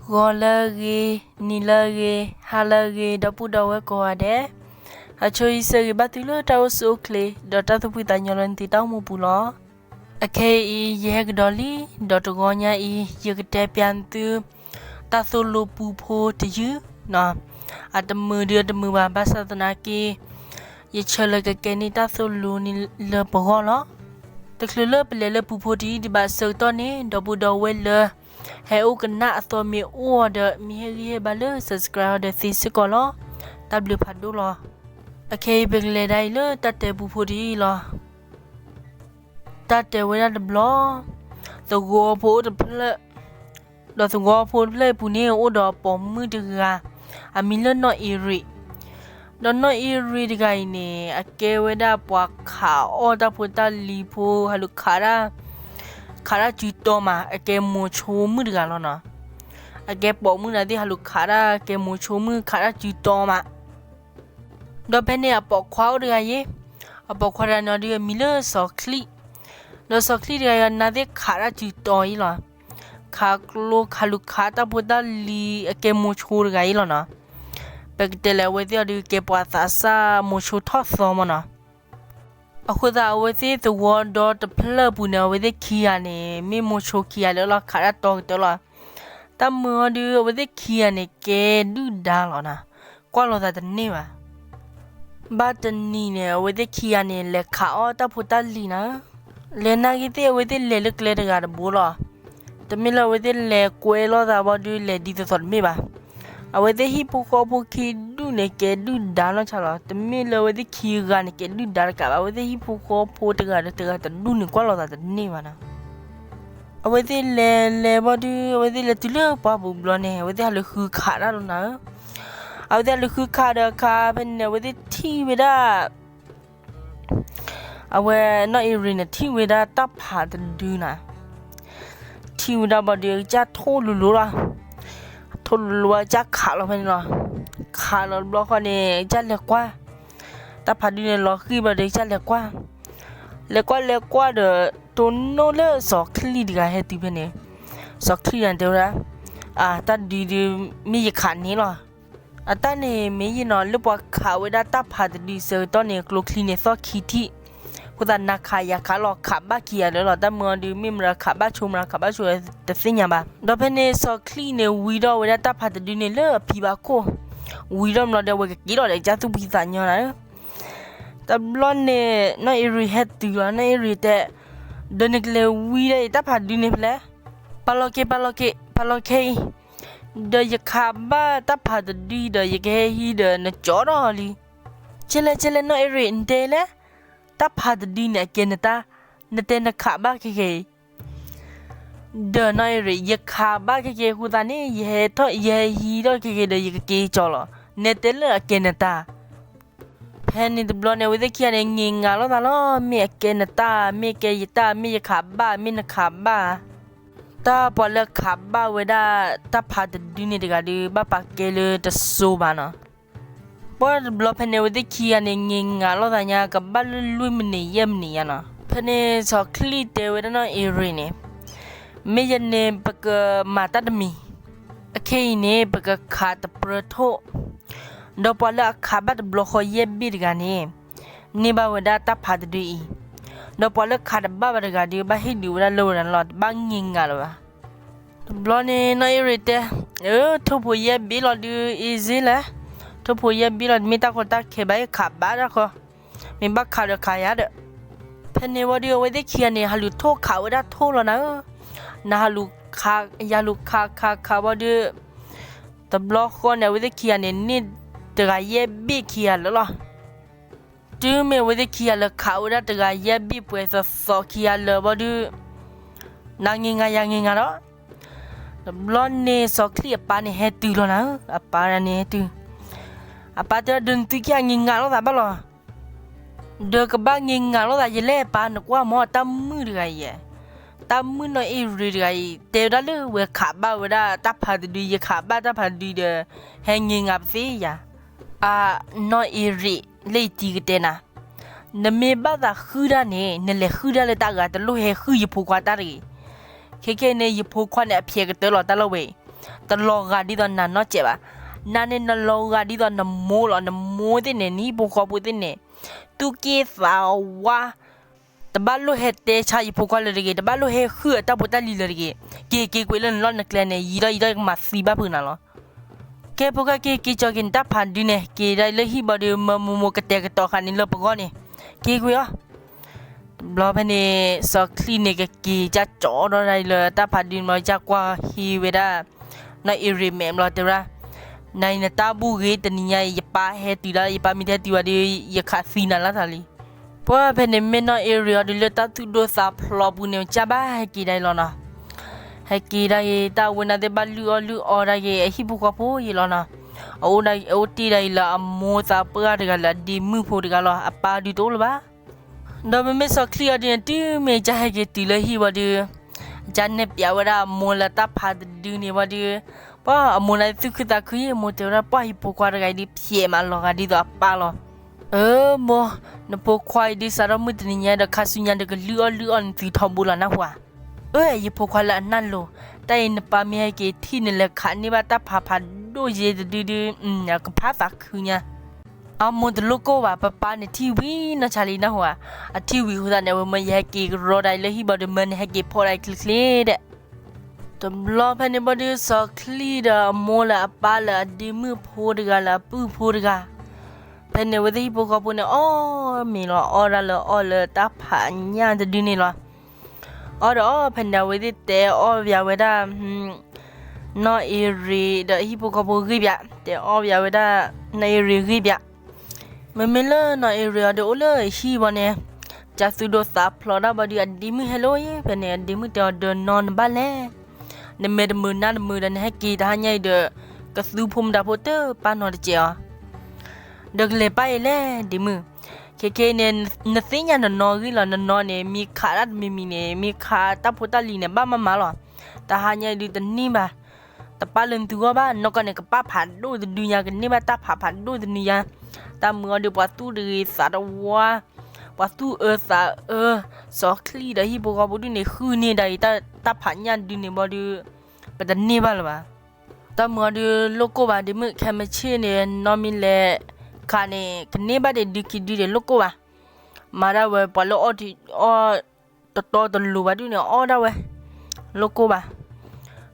ဂီၤလၢအဂ့ၤ, နံၤလၢအဂ့ၤ, ဟါလၢအဂ့ၤ, ဒီပုၢ်ဒီဝဲၢ်ကိးဂၤဒဲး, အဆိယစံးဂ့ၤဘၣ်သုလၢတၢ်အိၣ်ဆူၣ်အိၣ်ချ့ ဒီးတၢ်သူၣ်ဖှံသးညီလၢနသုတၢ်အိၣ်မူပူၤလီၤ. အခဲအံၤ ယဟဲကဒီးလံ, ဒီးတဂီၤညါအံၤ ယကတဲပျးသု တၢ်သိၣ်လိပူဖိတယုၢ်, အတမုာ်ဒုးအတမုာ်ဘၣ်, ဘၣ်ဆၣ်သနာ်က့ ယဆၢလၢကကဲန့ၢ်တၢ်သိၣ်လိန့ၣ်လၢပဂီၢ်လီၤ. တချုးလၢပလဲၤလၢပူဖိတယုၢ်ဒံးဘၣ်အဆၢကတီၢ်န့ၣ် ဒီပုၢ်ဒီဝဲၢ်လၢ ဟဲအိၣ်ကနၣ်အသီမ့ၢ်အိၣ်အီၤဒီး မ့ၢ်ဟ့ၣ်ဂံၢ်ဟ့ၣ်ဘါလၢ subscribe အီၤဒီးသ့စ့ၢ်ကီးလီၤ. တၢ်ဘျုးဖးဒိၣ်လီၤ. အခဲအံၤပကလဲၤဒၣ်အံၤလၢတၢ်တဲပူဖိတယုၢ်လီၤ. တၢ်တဲဝဲဒၣ်တဘျီ, သဝီဖိအိၣ်တဖျၢၣ်, ဒီးသဝီဖိတဖျၢၣ်အံၤပူၤန့ၣ် အိၣ်ဒီးပိာ်မုၣ်တဂၤ, အမံၤလၢနီၢ်အ့ရ့း, ဒီးနီၢ်အ့ရ့းတဂၤအံၤန့ၣ် အကဲဝဲဒၣ်ပှၤခးအီၣ်တၢ်ဖိတၢ်လံၤဖိ ဟးလူၤခးတၢ်, ခးတၢ်စုတီမး, အကဲမိၤဆိမုၣ်တဂၤလီၤနီၤ. အကဲပိာ်မုၣ်နာ်သ့ၣ် ဟးလူၤခးတၢ်, ကဲမိၤဆိမုၣ် ခးတၢ်စုတီမး. ဒီးဖဲန့ၣ်အပိာ်ခွါအိၣ်တဂၤယ့ၣ်, အပိာ်ခွါတဂၤန့ၣ်ဒီးအမံၤလၢစီၤချံၣ်, ဒီးစီၤချံၣ်တဂၤအံၤနာ်သ့ၣ်ခးတၢ်စုတီအံၤလီၤ. ခးကျိခးလူၤခးတၢ်ဖိတၢ်လံၤ အကဲမိၤဆိတဂၤအံၤလီၤနီၤ. ပကတဲလၢအဝဲသ့ၣ်အီၤဒီး ကဲပှၤသးစၢ်မိၤဆိထီၣ်သီမးနီၤ. အဃိသတးအဝဲသ့ၣ်သဝီဒီတဖျၢၣ်အပူၤန့ၣ် အဝဲသ့ၣ်ခံဂၤန့ၣ် မ့ၢ်မိၤဆိခံဂၤလၢလီၤ ခးတၢ်တီကတၢၢ်လီၤ. တၢ်မုာ်အီၤဒီး အဝဲသ့ၣ်ခံဂၤန့ၣ် ကဲဒုၣ်ဒါလီၤနီၤ, ကွၢ်လိာ်သးတန့ၢ်ဘၣ်. ဘၣ်တနံၤန့ၣ် အဝဲသ့ၣ်ခံဂၤန့ၣ် လဲၤခးအီၣ်တၢ်ဖိတၢ်လံၤနီၤ. လဲၤနာ်က့သ့ၣ် အဝဲသ့ၣ်လဲၤလၢကျဲတဂၤတဘိလီၤ. တမ့ၢ်လၢအဝဲသ့ၣ်လဲၤကွဲလိာ်သးဘၣ်ဒီး လဲၤဒ်သိးသိးတမ့ၢ်ဘၣ်. အဝဲသ့ၣ်ဟံၣ်ဖိဃီဖိခံဒူၣ်န့ၣ် ကဲဒုၣ်ဒါနီၢ်ဆါလီၤ. တမ့ၢ်လၢအဝဲသ့ၣ်ခံဂၤန့ၣ် ကဲဒုၣ်ဒါတကးဘၣ်, အဝဲသ့ၣ်ဟံၣ်ဖိဃီဖိတဂၤဒီးတဂၤတဒူၣ်န့ၣ် ကွၢ်လိာ်သးတန့ၢ်ဘၣ်နီၤ. အဝဲသ့ၣ်လဲၤလဲၤဘၣ်ဒီး အဝဲသ့ၣ်လဲၤတုၤလၢပှၢ်ပူၤဘျီန့ၣ် အဝဲသ့ၣ်ဟးလူၤဃုခးတၢ်လီၤနၤဧၢ. အဝဲသ့ၣ်ဟးလူၤဃုခးဒီးခါဖဲန့ၣ် အဝဲသ့ၣ်ထံၣ်ဝဲဒၣ် အဝဲနီၢ်အ့ရ့းန့ၣ် ထံၣ်ဝဲဒၣ်တၢ်ဖးတဒုနီၤ. ထံၣ်ဝဲဒၣ်ဘၣ်ဒီး ကစၢ်ထိၣ်လိၤလိၤလီၤ. ထိၣ်လိၤလိၤဝဲ ကစၢ်ခးလီၤဖဲန့ၣ်လီၤ. ခးလီၤတဘျီဃီန့ၣ် ကစၢ်လဲၤကွၢ်, တၢ်ဖးဒုန့ၣ်လီၤဃံၤဘၣ်ဒီး ကစၢ်လဲၤကွၢ်, လဲၤကွၢ်လဲၤကွၢ်ဒီး တိၢ်နီၣ်လၢစီၤချံၣ်တဂၤဟဲတုၤဖဲန့ၣ်, စီၤချံၣ်တဂၤတဲဝဲဒၣ်, အတၢ်ဒုဒု မ့ၢ်ယခးန့ၣ်လီၤ. အတၢ်န့ၣ်မ့ၢ်ယနီၤ လၢပှၤခးဝဲဒၣ်တၢ်ဖးတဒုအဆၢကတီၢ်န့ၣ် ကျိချံန့ၣ်သီၣ်ခံထံၣ်, အဃိသတးနၤခးယၤခးလီၤ ခးဘၣ်ခံဂၤလၢာ်လီၤ. တၢ်မုာ်အီၤဒီး မ့ၢ်မတၤခးဘၣ်ဆိ မတၤခးဘၣ်ဆိ တသ့ၣ်ညါဘၣ်. ဒီးဖဲန့ၣ်စီၤချံၣ်န့ၣ် ဝံထီၣ်ဝဲဒၣ်တၢ်ဖးတဒုန့ၣ်လၢအဖံဘၣ်ခိၣ်, ဝံထီၣ်မးလီၤဒီး အဝဲကက့ၤလီၤဒီး ကစၢ်သူၣ်ဖှံသးညီနၤဧၢ. တဘျီန့ၣ် နီၢ်အ့ရ့းဟဲတုၤလီၤ. နီၢ်အ့ရ့းတဲ, ဒီးနကလဲၤဝံဒၣ်အံၤတၢ်ဖးတဒုန့ၣ်ဖဲလဲၣ်. ပာ်လီၤက့ၤ ပာ်လီၤက့ၤ ပာ်လီၤခဲအံၤ, ဒီးယခးဘၣ်တၢ်ဖးတဒုဒီး ယကဟဲဟံးဒီးနကၠီထီၣ်လံ. ကဲလဲၣ် ကဲလဲၣ် နီၢ်အ့ရ့း နတဲလဲၣ်, တၢ်ဖးတဒုန့ၣ်အကဲနတၢ်, နတဲနခးဘၣ်ခဲကဲအံၤ. ဒီးနီၢ်အ့ရ့း ယခးဘၣ်ခဲကဲအဃိသတးန့ၣ် ယဟဲထီၣ် ယဟဲဟံးထီၣ်ခဲကဲဒီး ယကက့ၤကၠီလီၤ. နတဲလၢအကဲနတၢ်. ဖဲန့ၣ်တဘျီန့ၣ် အဝဲသ့ၣ်ခံဂၤန့ၣ် ငဲၤငၤလိာ်သးလီၤ. မ့ၢ်အကဲနတၢ်, မ့ၢ်ကဲယတၢ်, မ့ၢ်ယခးဘၣ်, မ့ၢ်နခးဘၣ်. တၢ်ပှၤလၢခးဘၣ်ဝဲဒၣ်တၢ်ဖးတဒုန့ၣ်တဂၤဒီး ဘၣ်ပာ်ကဲလၢတစိၤဘၣ်နီၤ. ပှၤတဘျီဖဲန့ၣ် အဝဲသ့ၣ်ခံဂၤန့ၣ် ငဲၤငၤလိာ်သးညါ ကဘၣ်လၢလွံၢ်မံးနံးယဲၢ်မံးနံးညါနီၤ. ဖဲန့ၣ်စီၤချံၣ်တဲဝဲဒၣ်နီၢ်အ့ရ့းန့ၣ်, မ့ၢ်ယန့ၣ် ပကမၤတၢ်တမံၤ, အခဲအံၤန့ၣ် ပကခးတပြၢထိၣ်, ဒီးပှၤလၢအခးဘၣ်တဘျီဃီယဲၢ်ဘ့ၣ်တဂၤန့ၣ် န့ၢ်ဘၣ်ဝဲဒၣ်တၢ်ဖးတဒုအံၤ, ဒီးပှၤလၢခးတဘၣ်ဘၣ်တဂၤဒီး ဘၣ်ဟ့ၣ်ဒုးဝဲဒၣ်လၢဝဲဒၣ်န့ၣ်လီၤ. တဘၣ်ငဲၤငၤလၢၤဘၣ်. တဘျီန့ၣ် နီၢ်အ့ရ့းတဲ, အၢ ထိၣ်ဖိယဲၢ်ဘ့ၣ်လီၤဒုး easy လဲၣ်, ထိၣ်ဖိယဲၢ်ဘ့ၣ်လီၤ မ့ၢ်တၢ်ကီတၢ်ခဲဘၣ် ယခးဘၣ်တၢ်ဃီ, မ့ၢ်ဘၣ်ခးဒီးခးယၤဒီး. ဖဲန့ၣ်ဝံၤဒီး အဝဲသ့ၣ်ခံဂၤန့ၣ် ဟးလူၤထိၣ်ခးဝဲဒၣ်ထိၣ်လီၤနၤဧၢ, နဟးလူၤခး ယဟးလူၤခးခးခးဝံၤဒီး တဘျီဃီန့ၣ် အဝဲသ့ၣ်ခံဂၤန့ၣ် န့ၢ်တဂၤယဲၢ်ဘ့ၣ်ခံဂၤလၢာ်လီၤ. တုၤမ့ၢ်အဝဲသ့ၣ်ခံဂၤလၢာ်ခးဝဲဒၣ်တဂၤယဲၢ်ဘ့ၣ်ပှဲၤသိးသိးခံဂၤလၢာ်ဝံၤဒီး နၤငဲၤငၤယၤငဲၤငၤဒီး တဘျီန့ၣ်စီၤချံၣ်အပၢ်န့ၣ်ဟဲတုၤလီၤနၤဧၢ, အပၢ်န့ၣ်ဟဲတုၤ, အပၢ်တဲ ဒီးနသုခံဂၤငဲၤငၤလိာ်သးဘၣ်လီၤ. ဒီးကဘၣ်ငဲၤငၤလိာ်သးယလဲၣ်ပၢ် နကွၢ်မ့ၢ်တၢ်မုၣ်တဂၤအံၤ, တၢ်မုၣ်နီၢ်အ့ရ့းတဂၤအံၤ တဲဝဲဒၣ်လၢဝဲခးဘၣ်ဝဲဒၣ်တၢ်ဖးတဒု ယခးဘၣ်တၢ်ဖးတဒုဒီး ဟဲငဲၤငၤပသ့ယၤ. အ နီၢ်အ့ရ့း လၢယတံၤကတဲနၤ, နမ့ၢ်ဘၣ်သးဃုတၢ်န့ၣ် နလဲၤဃုတၢ်လၢတၢ်အဂၤ တလိၣ်ဟဲဃုယဖိခွါတၢ်တဂ့ၤ. ခဲခဲအံၤန့ၣ် ယဖိခွါန့ၣ် အဖျဲးကတၢၢ်လီၤတၢ်လၢဝဲအံၤ, တလီၤဂာ်ဒ်သိးနၤနီတစဲးဘၣ်. နၤန့ၣ်နလီၤဂာ်ဒ်သိးနမိၢ်လီၤ. နမိၢ်သ့ၣ်န့ၣ် နဟံၣ်ဖိဃီဖိသ့ၣ်န့ၣ် သူၣ်က့ၣ်သးဝါ တဘၣ်လိၣ်ဟဲတဲဆါယဖိခွါလၢၤတဂ့ၤ, တဘၣ်လိၣ်ဟဲဃုအတၢ်ဖိတၢ်လံၤလၢၤတဂ့ၤ. က့ၤက့ၤကွံာ်လၢနလီၢ်နကျဲန့ၣ် ယံာ်ထီၣ်ယံာ်ထီၣ်ယကမၤသံဘၣ်ဖုးနၤလီၤ. ကဲဖိခွါ က့ၤက့ၤကၠီၤက့ၤနတၢ်ဖးဒုန့ၣ် က့ၤဒၣ်လၢဟံၣ်ဘီဒီး မၢမူမူကတဲာ်ကတီၤဃာ်န့ၣ်လၢပဂီၢ်န့ၣ် က့ၤကွံာ်အီၤ. တဘျီဖဲန့ၣ် စီၤချံၣ်န့ၣ် ကက့ၤကၢ်ကၠီဒီးဒၣ်လၢတၢ်ဖးဒုန့ၣ် ဘျီကၢ်ကွၢ်ဟံးဝဲဒၣ် နီၢ်အ့ရ့းမဲာ်ဘျီတဲဝဲဒၣ်, နၤအံၤနတၢ်ဘူၣ်ဂ့ၤ, တနံၤညါအံၤ ယပၢ်ဟဲတုၤဒီး ယပၢ်မ့ၢ်တဟဲတုၤဘၣ်ဒီး ယခးသံနၤလၢ်သးလံ. ပှၢ်ဖဲန့ၣ်မ့ၢ်နီၢ်အ့ရ့းအီၤဒုး လၢတၢ်သူၣ်ဒိၣ်သးဖျိးပူၤန့ၣ် ကၢ်ဘၣ်ဟဲက့ၤဒၣ်အံၤလီၤနီၤ. ဟဲက့ၤဒၣ်အံၤ တၢ်ဝဲနၤသ့ၣ်ဘၣ်လုၢ်အီၣ်လုၢ်အီဒၣ်က့ၤ အဟံၣ်ဖိဃီဖိအံၤလီၤနီၤ. အအိၣ်တ့ၢ်ဒၣ်အံၤလၢအမိၢ်သးပှၢ်တဂၤလၢအဒ့မုၣ်ဖိတဂၤလီၤ. အပၢ်ဒုးတအိၣ်လၢၤဘၣ်. ဒီးမ့မ့ၢ်စီၤချံၣ်အီၤဒုးန့ၣ် တုၤမ့ၢ်ကၢ်ဟဲက့ၤတုၤလၢဟံၣ်ဝံၤဒီး ကၢ်နဲၣ်ပျးဝဲဒၣ်အမိၢ်လၢတၢ်ဖးတဒုန့ၣ်ဝံၤဒီး ပှၢ်အမိၢ်န့ၣ်သူၣ်ခုသးခုအံၤ အမိၢ်တဲဝဲဒၣ် ပှၢ်ဟံၣ်ဖိခွါတဂၤအံၤဒုး ဖျဲးမးလီၤဂာ်ဒ်သိးအပၢ်လီၤ. အၢမိၢ်, နဖိခွါအံၤဒုးစးထီၣ်မုၢ်တနံၤညါဒီး ခါဆူညါဒီးကလုၢ်အီၣ်လုၢ်အီနသုထီဘိလီၤနၢ်ဟူဧါ. အၢ ယဖိခွါလၢအနၢ်လိၤ, တၢ်အံၤနပၢ်မ့ၢ်ဟဲက့ၤထံၣ်န့ၣ် လဲၤခးန့ၢ်ဘၣ်တၢ်ဖးဖးဒိၣ်ယဲတဒုဒု ကဖးသးခုညါ. အမိၢ်တလိၣ်ကိၢ်ဘၣ်, ပပၢ်န့ၣ်ထံၣ်ဝံၤနီၢ်ဆါလံနၢ်ဟူဧါ. အထံၣ်ဝံၤအဃိသတးန့ၣ် အဝဲမၢယဟဲက့ၤကရီဒၣ်အံၤလၢဟံၣ်ဘီဒီး မၢနဟဲက့ၤဖီဒၣ်အံၤချ့ချ့ဒဲး. တဘျီဖဲန့ၣ်ဘီဒုး စီၤချံၣ်ဒီးအမိၢ်လၢအပၢ်လၢအဒ့မုၣ်ဖိတဂၤလၢအပုၢ်ဖိတဂၤ, ဖဲန့ၣ်အဝဲသ့ၣ်ဟံၣ်ဖိဃီဖိန့ၣ် အီၣ်မ့ၤလီၤ, အီၣ်ဒၣ်လၢအီၣ်လၢတၢ်ဖးညၣ်တဒုန့ၣ်လီၤ. အီၣ်ဒီးအီၣ်ဖဲန့ၣ် အဝဲသ့ၣ်တဲအီၣ်ပၠးဝဲဒၣ် နီၢ်အ့ရ့းဒီးဟံၣ်ဖိဃီဖိဂံၢ်ပၠး, တဲအီၣ်ပၠးဝဲဒၣ် နီၢ်အ့ရ့းဂံၢ်ပၠး. မ့မ့ၢ်လၢနီၢ်အ့ရ့းအီၤဒီးအိၣ်လၢဟံၣ်ဘီန့ၣ်, ကၢ်သူၣ်ဒိၣ်သးဖျိးဒၣ်ဘီဒုး အဒ့မုၣ်ဟဲလီၤအံၤ. ဖဲန့ၣ် အဒ့မုၣ်တဲအီၤဒီး နီၢ်နဘၣ်လဲၣ်, နမဲာ်တမုာ်နါတမုာ်ဒီး နဟဲက့ၤတဟါညါအံၤဒီး ကသူဖိမတၤဖိတပာ်နီၢ်တကဲးအီၤ ဒီးကလဲၤပာ်အံၤလဲၣ် ဒ့မုၣ်. ခဲခဲအံၤန့ၣ် နသ့ၣ်ညါနနီၢ်ဂံၢ်လီၤ. နနီၢ်န့ၣ် မ့ၢ်ခးတၢ်တမံၤမံၤန့ၣ် မ့ၢ်ခးတၢ်ဖိတၢ်လံၤန့ၣ် ဘၣ်မၤမၤလီၤ. တဟါညါအံၤဒုးတန့ၢ်ဘၣ်, တပာ်လၢနသုဂီၢ်ဘၣ်. နီၢ်ကီၢ်န့ၣ် ကပာ်ဖးဒိၣ်တဒုညါ, ကန့ၢ်ဘၣ်တၢ်ဖးဖးဒိၣ်တဒုညါ. တၢ်မုာ်အီၤဒီး ပှၤသူၣ်တဂ့ၤသးတဝါ, ပှၤသူၣ်အၢသးအၢ, စီၤချံၣ်ဒီးဟံၣ်ဖိဃီဖိဒုန့ၣ် ဃုန့ၢ်ဒၣ်အံၤ တၢ်ဖးညၣ်ဒုန့ၣ်ဘီဒုး ပတန့ၢ်ဘၣ်လၢၤဘၣ်. တၢ်မုာ်အီၤဒုးလိၣ်ကိၢ်ဘၣ် ဒ့မုၣ်, ခဲမုၢ်ဆ့ၣ်န့ၣ် နီၢ်မ့ၢ်လဲၤခးန့ၣ် ကန့ၢ်ဘၣ်ဒံးဒုခံဒုဒံးလိၣ်ကိၢ်ဘၣ်. မၤဒၣ်ဝဲပှၤလၢအီၣ် အီၣ်တတီတလိၤဘၣ်ဒုန့ၣ် အီၣ်ဒၣ်ဝဲ, လိၣ်ကိၢ်ဘၣ်.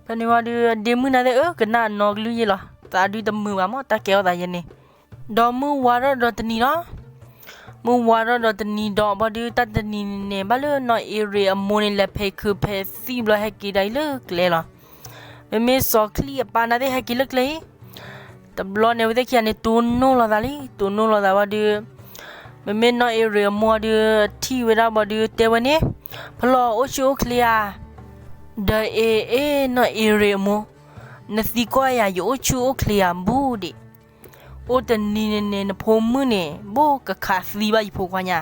ဖဲန့ၣ်ဝံၤဒီး ဒ့မုၣ်နၤသ့ၣ်ဧၢ, ကနၣ်အနီၢ်ကလုၢ်ယဲလီၤ, သးဒုတမုာ်ဘၣ်မး တၢ်ကဲအီၣ်သးယဲန့ၣ်. ဒီးမုၢ်ဝါထီၣ်ဒီးတနံၤလီၤ. မုၢ်ဝါထီၣ်ဒီးတနံၤဒီးဘီဒုး တၢ်တနံၤန့ၣ် ဘၣ်လၢနီၢ်အ့ရ့းအမိၢ်န့ၣ် လဲၤဖဲးခုးဖဲးသံၣ်ဘျီ ဟဲက့ၤဒၣ်အံၤလၢကျဲလီၤ. မ့မ့ၢ်စီၤချံၣ်အပၢ်နၤသ့ၣ် ဟဲက့ၤလၢကျဲအံၤ. တဘျီန့ၣ် အဝဲသ့ၣ်ခံဂၤန့ၣ် တိၢ်နီၣ်လိာ်သးလံ, တိၢ်နီၣ်လိာ်သးဘီဒုး မ့မ့ၢ်နီၢ်အ့ရ့းအမိၢ်အီၤဒုး ထံၣ်ဝဲဒၣ်ဘီဒုး တဲဝဲန့ၣ်, ဖျီၣ်အိၣ်ဆူၣ်အိၣ်ချ့ဧါ. ဒီးအ့ၣ်အ့ၣ် နီၢ်အ့ရ့းအမိၢ်, နသံကွၢ်ယၤ ယအိၣ်ဆူၣ်အိၣ်ချ့ဧါ ဘူးဒံး. အိၣ်တနံၤန့ၣ်န့ၣ် နဖိမုၣ်န့ၣ် ဘိၣ်ကခးသံဘၣ်ယဖိခွါညါ.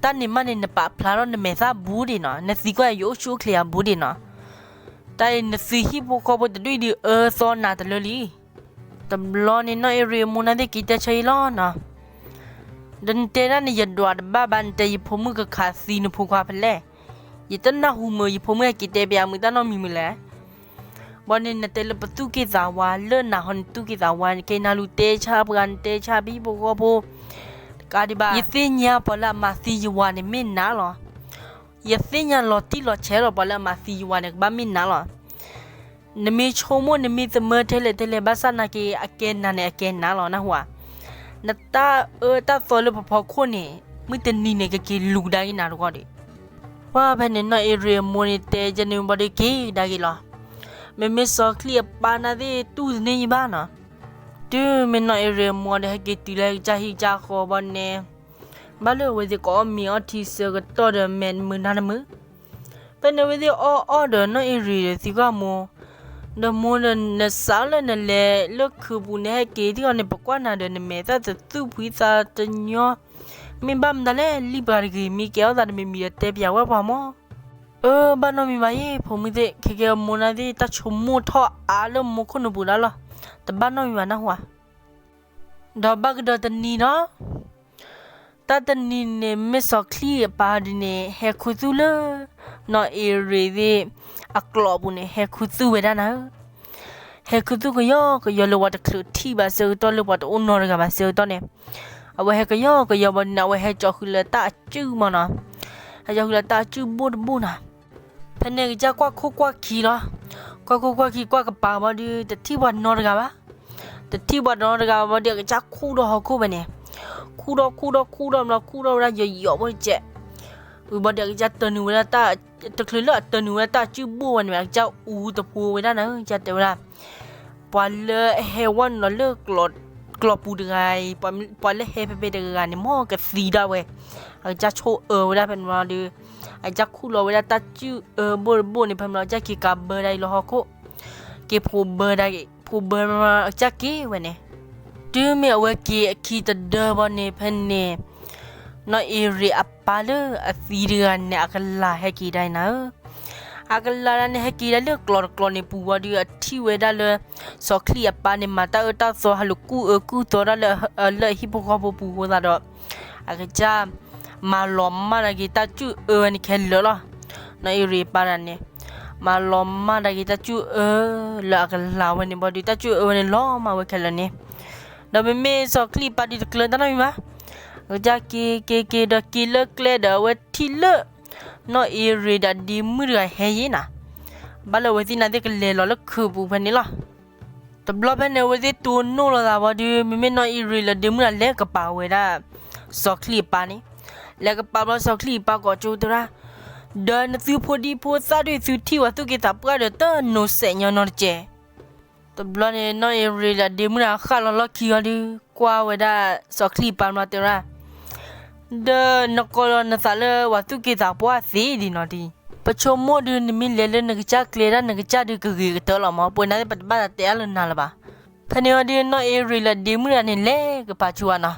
တၢ်န့ၣ်မးန့ၣ် နပာ်ဖျါထီၣ်နမဲာ်သၣ်ဘူးဒံးနီၤ, နသံကွၢ်ယၤ ယအိၣ်ဆူၣ်အိၣ်ချ့ဧါ ဘူးဒံးနီၤ. တၢ်အံၤနသုဟံၣ်ဖိဃီဖိတဒူၣ်အံၤဒုး အၢသီနၤတလၢလံ. တဘျီန့ၣ် နီၢ်အ့ရ့းအမိၢ်နၤသ့ၣ် က့ၤတဲဆၢအံၤလီၤနီၤ. ဒီးနတဲဒၣ်န့ၣ် ယဒွးတဘၣ်ဘၣ်, နတဲယဖိမုၣ်ကခးသံနဖိခွါဖဲလဲၣ်. ယတနၢ်ဟူမုာ် ယဖိမုၣ်ဟဲက့ၤတဲပျးမုာ်တၢ်နီတမံၤမုာ်လဲၣ်. ဘီန့ၣ် နတဲလၢပသူၣ်က့ၣ်သးဝါ, လၢနၤဟီန့ၣ်သူၣ်က့ၣ်သးဝါ, နကဲနၤလူၤတဲဆါပှၤ, နတဲဆါပဟံၣ်ဖိဃီဖိ, တကးဒံးဘၣ် ယသ့ၣ်ညါပှၤလၢအမၤသံယဝၤန့ၣ် မ့ၢ်နၤလီၤ. ယသ့ၣ်ညါလီၤတံၢ်လီၤဆဲးလီၤ ပှၤလၢအမၤသံယဝၤန့ၣ် ကဘၣ်မ့ၢ်နၤလီၤ. နမ့ၢ်ဆိကမိၣ် နမ့ၢ်သမၢထဲလဲၣ်ထဲလဲၣ် ဘၣ်ဆၣ်နာ်က့ အကဲနၤန့ၣ် အကဲနၤလီၤ နၢ်ဟူဧါ. နတၢ်အၢတၢ်သီလၢပဖီခိၣ်န့ၣ် မုၢ်တနံၤန့ၣ် ကက့ၤလူၤကဒါက့ၤနၤတဂီၢ်ဒံး. ပှၢ်ဖဲန့ၣ် နီၢ်အ့ရ့းအမိၢ်န့ၣ် တဲကန့ၣ်ဘီဒုး က့ၤကဒါက့ၤလီၤ. မ့မ့ၢ်စီၤချံၣ်အပၢ်နၤသ့ၣ် တူၢ်တန့ၢ်ယဘၣ်နီၤ. တုၤမ့ၢ်နီၢ်အ့ရ့းအမိၢ်ဒီး ဟဲက့ၤတုၤလၢကစၢ်ဟံၣ်ကစၢ်ဃီဘီန့ၣ် ဘၣ်လၢအဝဲသ့ၣ်ကအီၣ်မ့ၤအီထံဆၢကတီၢ်ဒီး မဲာ်တမုာ်နါတမုာ်. ဖဲန့ၣ်အဝဲသ့ၣ်အီၣ်အီၣ်ဒီး နီၢ်အ့ရ့းဒီးသံကွၢ်မိၢ်, ဒီးမိၢ်ဒီး နစးလၢနလဲၤလၢခုးပူၤ နဟဲက့ၤထံၣ်အီၤန့ၣ် ပကွၢ်နၤဒီး နမဲာ်သၣ်တသူၣ်ဖှံသးတညီ, မ့ၢ်ဘၣ်မတၤလဲၣ် လံၣ်ပှၤတဂ့ၤ မ့ၢ်ကဲအီၣ်သးတမံၤမံၤဒီး တဲပျးဝဲပှၤမိၢ်. အၢ ဘၣ်နီတမံၤဘၣ်အံၤ ဖိမုၣ်သ့ၣ်, ခဲကဲမိၢ်နၤသ့ၣ် တၢ်ဆိကမိၣ်ထီၣ်အါလၢမိၢ်ခိၣ်နူာ်ပူၤဒၣ်လီၤ. တဘၣ်နီတမံၤဘၣ် နၢ်ဟူဧါ. ဒီးဘၣ်ကဒီးတနံၤဒီး တၢ်တနံၤန့ၣ် မ့ၢ်စီၤချံၣ်အပၢ်ဒ်န့ၣ် ဟဲခူသူၣ်လၢ နီၢ်အ့ရ့းသ့ၣ်အကျိးပူၤန့ၣ် ဟဲခူသူၣ်ဝဲဒၣ်နၤဧၢ. ဟဲခူသူၣ်ကယီကယီလၢပှၤတချုးထံၣ်ဘၣ်ဆၢကတီၢ် လၢပှၤတအိၣ်နီတဂၤဘၣ်ဆၢကတီၢ်န့ၣ်, အဝဲဟဲကယီကယီဘၣ်ဒုန့ၣ် အဝဲဟဲကၠီဃုာ်လၢတၢ်အစုၣ်မးနီၤ, ဟဲကၠီဃုာ်လၢတၢ်အစုၣ်ဘိၣ်တဘိၣ်နီၤ. ဖဲန့ၣ်အကစၢ်ကွၢ်ခိၣ်ကွၢ်ခံလီၤ, ကွၢ်ခိၣ်ကွၢ်ခံကွၢ်ကပၤဘၣ်ဒု တထံၣ်ပှၤနီတဂၤဘၣ်, တထံၣ်ပှၤနီတဂၤဘၣ်ဒု အကစၢ်ခူၣ်ဒီးဟီၣ်ခိၣ်ဖဲန့ၣ်, ခူၣ်ဒီးခူၣ်ဒီးခူၣ်ဒီးဘျီ ခူၣ်ဒီးဝဲဒၣ်ယီၤယီၤဖိတကဲး, ဝံၤဘၣ်ဒု အကစၢ်တၢနုာ်ဝဲဒၣ်တၢ်, တချုးလၢအတၢနုာ်ဝဲဒၣ်တၢ်စုၣ်ဘိၣ်ဝဲန့ၣ် အကစၢ်အူတဖိဝဲဒၣ်နၤဧၢ, ကစၢ်တဲဝဲဒၣ် ပှၤလၢအဟဲဝဲနုာ်လီၤလၢ ကျီၢ်ပူၤတဂၤအံၤ, ပှၤလၢဟဲဖဲဖဲတဂၤန့ၣ် မ်ကသံဒၣ်ဝဲ, အကစၢ်ဆိၣ်အၢဝဲဒၣ်ဖဲန့ၣ်ဘျီဒု, အကစၢ်ခူၣ်လီၤဝဲဒၣ်တၢ်စုၣ်အၢဘိၣ်တဘိၣ်န့ၣ် ဖဲန့ၣ်ဘျီ အကစၢ်က့ၤကးဘၢဒၣ်အံၤလၢဟီၣ်ခိၣ်, က့ၤဖိးဘၢဒၣ်က့ၤ, ဖိးဘၢအကစၢ်က့ၤဝဲန့ၣ်, တုၤမ့ၢ်အဝဲက့ၤအခံတဒၢဘၣ်န့ၣ် ဖဲန့ၣ် နီၢ်အ့ရ့းအပၢ်လၢအသံတဂၤန့ၣ် အကလၤဟဲက့ၤဒၣ်အံၤနၤဧၢ, အကလၤဒၣ်န့ၣ် ဟဲက့ၤဒၣ်လၢကျီၢ်တကျီၢ်န့ၣ်ပူၤဘၣ်ဒု အထံၣ်ဝဲဒၣ်လၢ စီၤချံၣ်အပၢ်န့ၣ် မၤတၢ်အၢတၢ်သီ ဟးလူၤကူၣ်အၢကူၣ်သီဒၣ်လၢ လၢအဟံၣ်ဖိဃီဖိပူၤအဃိသတးဒီး အကစၢ် မၤလီၤမၢ်ဒၣ်က့ၤတၢ်စုၣ်အၢဝဲန့ၣ်ခဲလၢာ်လီၤ. နီၢ်အ့ရ့းအပၢ်ဒၣ်န့ၣ် မၤလီၤမၢ်ဒၣ်က့ၤတၢ်စုၣ်အၢ လၢအကလၤဝဲန့ၣ်ဘၣ်ဒု တၢ်စုၣ်အၢဝဲန့ၣ်လီၤမၢ်ဝဲခဲလၢာ်န့ၣ်, ဒီးမ့မ့ၢ်စီၤချံၣ်အပၢ်ဒုတကျၢၤတၢ်နီတမံၤဘၣ်, အကစၢ်က့ၤက့ၤက့ၤဒီးက့ၤလၢကျဲဒီး အဝဲထံၣ်လၢ နီၢ်အ့ရ့းဒီးအဒ့မုၣ်တဂၤဟဲယံၤနၤ, ဘၣ်လၢအဝဲသ့ၣ်န့ၣ်သ့ၣ်ကလဲၤလီၤလၢခုးပူၤဖဲန့ၣ်လီၤ. တဘျီဖဲန့ၣ် အဝဲသ့ၣ်တိၢ်နီၣ်လိာ်သးဘၣ်ဒု မ့မ့ၢ်နီၢ်အ့ရ့းလၢအဒ့မုၣ်တဂၤလဲၤကပာ်ဝဲဒၣ် စီၤချံၣ်အပၢ်န့ၣ်, လဲၤကပာ်ဘျီ စီၤချံၣ်အပၢ်ကိးကၠိတဲဝဲဒၣ်, ဒီးနသုဖိဒံဖိသၣ်ဒု သုထံၣ်ပှၤသူၣ်က့သးပှၢ်ဒီး တနိးစဲးညီနီတကဲး. တဘျီန့ၣ် နီၢ်အ့ရ့းဒီးအဒ့မုၣ်တဂၤဃၣ်လီၤလီၢ်ခံအီၤဒု ကွၢ်ဝဲဒၣ် စီၤချံၣ်အပၢ်ဘျီတဲဝဲဒၣ်, ဒီးနကိးလီၤနသးလၢပှၤသူၣ်က့သးပှၢ်သ့ဒ်နီၤဒံး, ပဆိကမိၣ်ဒု နမ့ၢ်လဲၤလၢနကစၢ်ကျဲဒၣ် နကစၢ်ဒုကဂ့ၤကတၢၢ်လီၤမၢ်, ပှၤန့ၣ်သ့ၣ်ပတဘၣ်သးတဲအါလၢနၤလၢၤဘၣ်. ဖဲန့ၣ်ဝံၤဒု နီၢ်အ့ရ့းလၢအဒ့မုၣ်တဂၤန့ၣ် လဲၤကပာ်ဆူၣ်ဝဲနီၤ,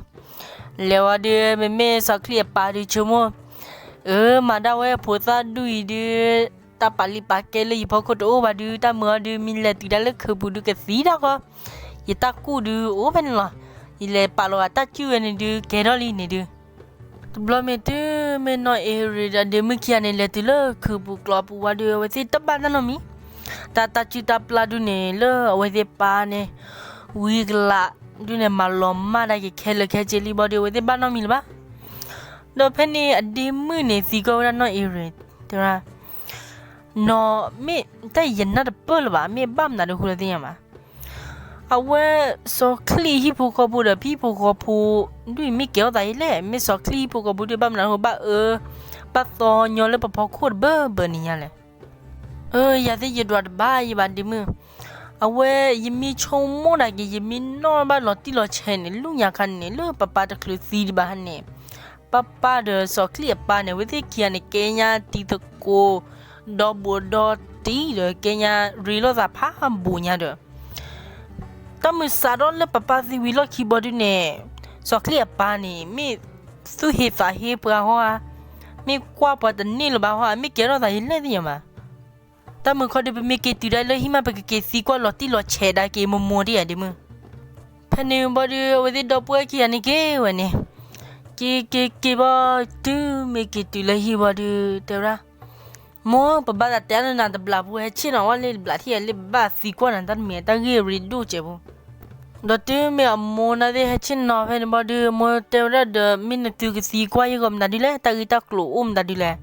လဲၤဝံၤဒု မ့မ့ၢ်စီၤချံၣ်အပၢ်ဒုဆိကမိၣ်, အၢ မၤဒၣ်ဝဲဖိသၣ်ဒူၣ်အံၤဒု တၢ်ပာ်လုၢ်ပာ်ကဲလၢယဖီခိၣ်တအိၣ်ဘၣ်ဒု တၢ်မုာ်အီၤဒု မ့ၢ်လဲၤတုၤဒၣ်လၢခုးပူၤဒုကသံဒၣ်ဃီ, ယတၢ်ကူၣ်ဒုအိၣ်ဖဲန့ၣ်လီၤ, ယလဲၤပာ်လီၤဂာ်တၢ်စုၣ်ဝဲန့ၣ်ဒု ကဲထီၣ်လံန့ၣ်ဒု တဘျီမ့ၢ်တုၤမ့ၢ်နီၢ်အ့ရ့းဒီးအဒ့မုၣ်ခံဂၤန့ၣ် လဲၤတုၤလၢခုးပူၤကျီပူၤဝံၤဒု အဝဲသ့ၣ်တဘၣ်တၢ်နီတမံၤ, တၢ်တၢ်စုၣ်တၢ်ပျၢ်ဒုန့ၣ် လၢအဝဲသ့ၣ်ပၢ်န့ၣ် ဝံၤကလးဒုန့ၣ် မၤလီၤမၢ်ဒၣ်က့ၤခဲလၢာ်ခဲဆ့လံဘၣ်ဒု အဝဲသ့ၣ်ဘၣ်နီတမံၤလၢၤဘၣ်. ဒီးဖဲန့ၣ်အဒ့မုၣ်န့ၣ် သံကွၢ်ဝဲဒၣ်နီၢ်အ့ရ့း တဲဝဲဒၣ် နီၢ်မ့ၢ်တၢ်အံၤယနၢ်တပၢၢ်လၢၤဘၣ်, မ့ၢ်ဘၣ်မနုၤဒုဃိလၢသ့ၣ်ညါဘၣ်. အဝဲစီၤချံၣ်ဟံၣ်ဖိဃီဖိဒီး ဟံၣ်ဖိဃီဖိဒုးမ့ၢ်ကဲထီၣ်သးယလဲၣ်, မ့ၢ်စီၤချံၣ်ဟံၣ်ဖိဃီဖိဒုးဘၣ်မနုၤဒုဘၣ်အၢ ဘၣ်သီညီလၢပဖီခိၣ်တဘၢဘၢန့ၣ်ညါလဲၣ်. အၢ ယၤသ့ၣ်ယဒွးတဘၣ်ယဘၣ်ဒ့မုၣ်, အဝဲယမ့ၢ်ဆိကမိၣ်ဒၣ်က့ၤ ယမ့ၢ်နီၣ်ဘၣ်လီၤတံၢ်လီၤဆဲးန့ၣ် လၢညါခါန့ၣ် လၢပပၢ်တချုးသံဒံးဘၣ်ဟါန့ၣ် ပပၢ်ဒီးစီၤချံၣ်အပၢ်န့ၣ် အဝဲသ့ၣ်ခံဂၤန့ၣ် ကဲညါတံၤသကိး ဒီဘူးဒီတံၢ်ဒီး ကဲညါရ့လိာ်သးဖးဘူးညါဒီး တၢ်မုာ်စးထီၣ်လၢပပၢ်သံဝံၤလီၢ်ခံဘီဒုန့ၣ် စီၤချံၣ်အပၢ်န့ၣ် မ့ၢ်သူၣ်ဟ့သးဟ့ပှၤဟီဧါ, မ့ၢ်ကွၢ်ပှၤတန့ၢ်လၢၤဘၣ်ဟီဧါ, မ့ၢ်ကဲထီၣ်သးယလဲၣ်သ့ၣ်ညါဘၣ်. တၢ်မုာ်ခီဒုး ပမ့ၢ်က့ၤတုၤဒၣ်လၢဟံၣ်မး ပကက့ၤသံကွၢ်လီၤတံၢ်လီၤဆဲးဒၣ်က့ၤမိၢ်မိၢ်ဒ်ယၤဒ့မုၣ်. ဖဲန့ၣ်ဘီဒု အဝဲသ့ၣ်ဒီပုၢ်ဝဲၢ်ခံဂၤန့ၣ်က့ၤဝဲန့ၣ် က့ၤက့ၤက့ၤဘီ တုၤမ့ၢ်က့ၤတုၤလၢဟံၣ်ဘီဒု တဲဝဲဒၣ် မိၢ် ပဘၣ်သးတဲအါလၢနၤတဘျီပူၤ ဟဲဆ့ၣ်နီၤဝဲလၢတဘျီထံၣ်လၢပဘၣ်သံကွၢ်နၤတၢ်တမံၤ တၢ်ဂ့ၢ်အရ့ဒိၣ်စဲးပူၤ. ဒီးတုၤမ့ၢ်အမိၢ်န့ၣ်သ့ၣ်ဟဲဆ့ၣ်နီၤဖဲန့ၣ်ဘီဒု မိၢ်တဲဝဲဒၣ်ဒီး မ့ၢ်နသုကသံကွၢ်ယဂီၢ်မတၤဒုလဲၣ်, တၢ်ဂ့ၢ်တၢ်ကျိၤအိၣ်မတၤဒုလဲၣ်.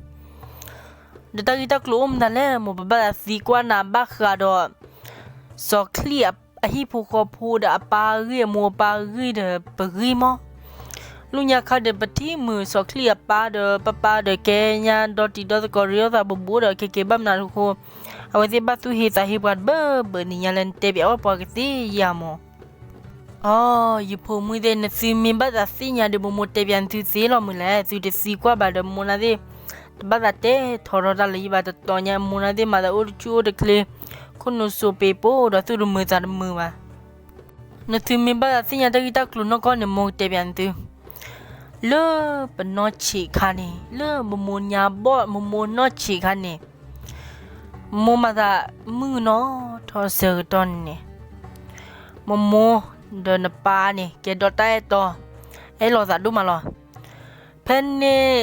ဒီးတၢ်ဂ့ၢ်တၢ်ကျိၤအိၣ်မတၤလဲၣ်, မိၢ်ပဘၣ်သးသံကွၢ်နၤဘၣ်ဃးဒီး စီၤချံၣ်အဟံၣ်ဖိဃီဖိဒီးအပၢ်အဂ့ၢ် အမိၢ်အပၢ်အဂ့ၢ်ဒီးပဂ့ၢ်မီၢ်. လၢညါခါဒီးပထံၣ်မုာ်စီၤချံၣ်အပၢ်ဒီးပပၢ်ဒီး ကဲညါဒီတံၤဒီသကိးရ့လိာ်သးဘူးဘူးဒီး ကဲက့ၤဘၣ်မနုၤအဃိ အဝဲသ့ၣ်ဘၣ်သူၣ်ဟ့သးဟ့ပှၤတဘၢဘၢန့ၣ်ညါလဲၣ်, နတဲပၠးဝဲပှၤကသ့ဧါမိၢ်. အိ ယဖိမုၣ်သ့ၣ် နသုမ့ၢ်ဘၣ်သးသ့ၣ်ညါဒီး မိၢ်မိၢ်တဲပၠးနသုသ့လီၤမုၢ်လဲၣ်, သုတသံကွၢ်ဘၣ်ဒီးမိၢ်န့ၣ်သ့ၣ် တဘၣ်သးတဲထီရီတၢ်လၢၤယဘၣ်တတီၤညါ, မိၢ်န့ၣ်သ့ၣ်မၤသးအိၣ်တဆူၣ်အိၣ်တချ့ ခိၣ်နူာ်စိးပ့ၤပိၢ်ဒီးသူၣ်တမုာ်သးတမုာ်ဘၣ်. နသုမ့ၢ်ဘၣ်သးသ့ၣ်ညါတၢ်ဂ့ၢ်တၢ်ကျိၤနီၢ်ကီၢ်န့ၣ် မိၢ်ကတဲပၠးနသု လၢပနီၢ်ဆံးခါန့ၣ် လၢမိၢ်မိၢ်ညါဘီၣ် မိၢ်မိၢ်နီၢ်ဆံးခါန့ၣ် မိၢ်မၤသးမုၢ်ကနီၤထီၣ်ဆၢကတီၢ်န့ၣ် မိၢ်မိၢ်ဒီးနပၢ်န့ၣ် ကဲဒီးတၢ်အဲၣ်တီ အဲၣ်လိာ်သးဒိၣ်မးလီၤ. ဖဲန့ၣ်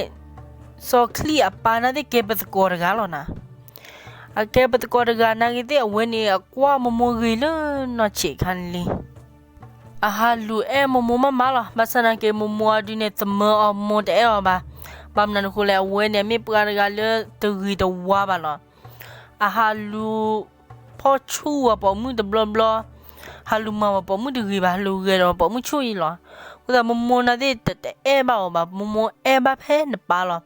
စီၤချံၣ်အပၢ်န့ၣ်သ့ၣ်ကဲပသကိးတဂၤလီၤနၤ. အကဲပသကိးတဂၤနာ်ဂ့ၤသ့ၣ် အဝဲန့ၣ်အကွၢ်မိၢ်မိၢ်ဂ့ၤလၢနီၢ်ဆံးခါန့ၣ်လံ. အဟးလူၤအဲၣ်မိၢ်မိၢ်မးမးလီၤ. ဘၣ်ဆၣ်နာ်က့ မိၢ်မိၢ်အဒုန့ၣ် သမၢအီၤမိၢ်တအဲၣ်အီၤဘၣ်. ဘၣ်မနုၤအဃိလဲၣ် အဝဲန့ၣ် မ့ၢ်ပှၤတဂၤလၢတဂ့ၤတဝါဘၣ်လီၤ. အဟးလူၤဖီၣ်ဆူၣ်ဝဲပိာ်မုၣ်တဘျီဘျီ, ဟးလူၤမၤဝဲပိာ်မုၣ်တဂ့ၤဘၣ်, ဟးလူၤဂဲၤဒီးပိာ်မုၣ်ဆူၣ်အံၤလီၤ. အဃိသတးမိၢ်မိၢ်နာ်သ့ၣ်တအဲၣ်ဘၣ်အီၤဘၣ်, မိၢ်မိၢ်အဲၣ်ဘၣ်ဖဲနပၢ်လီၤ.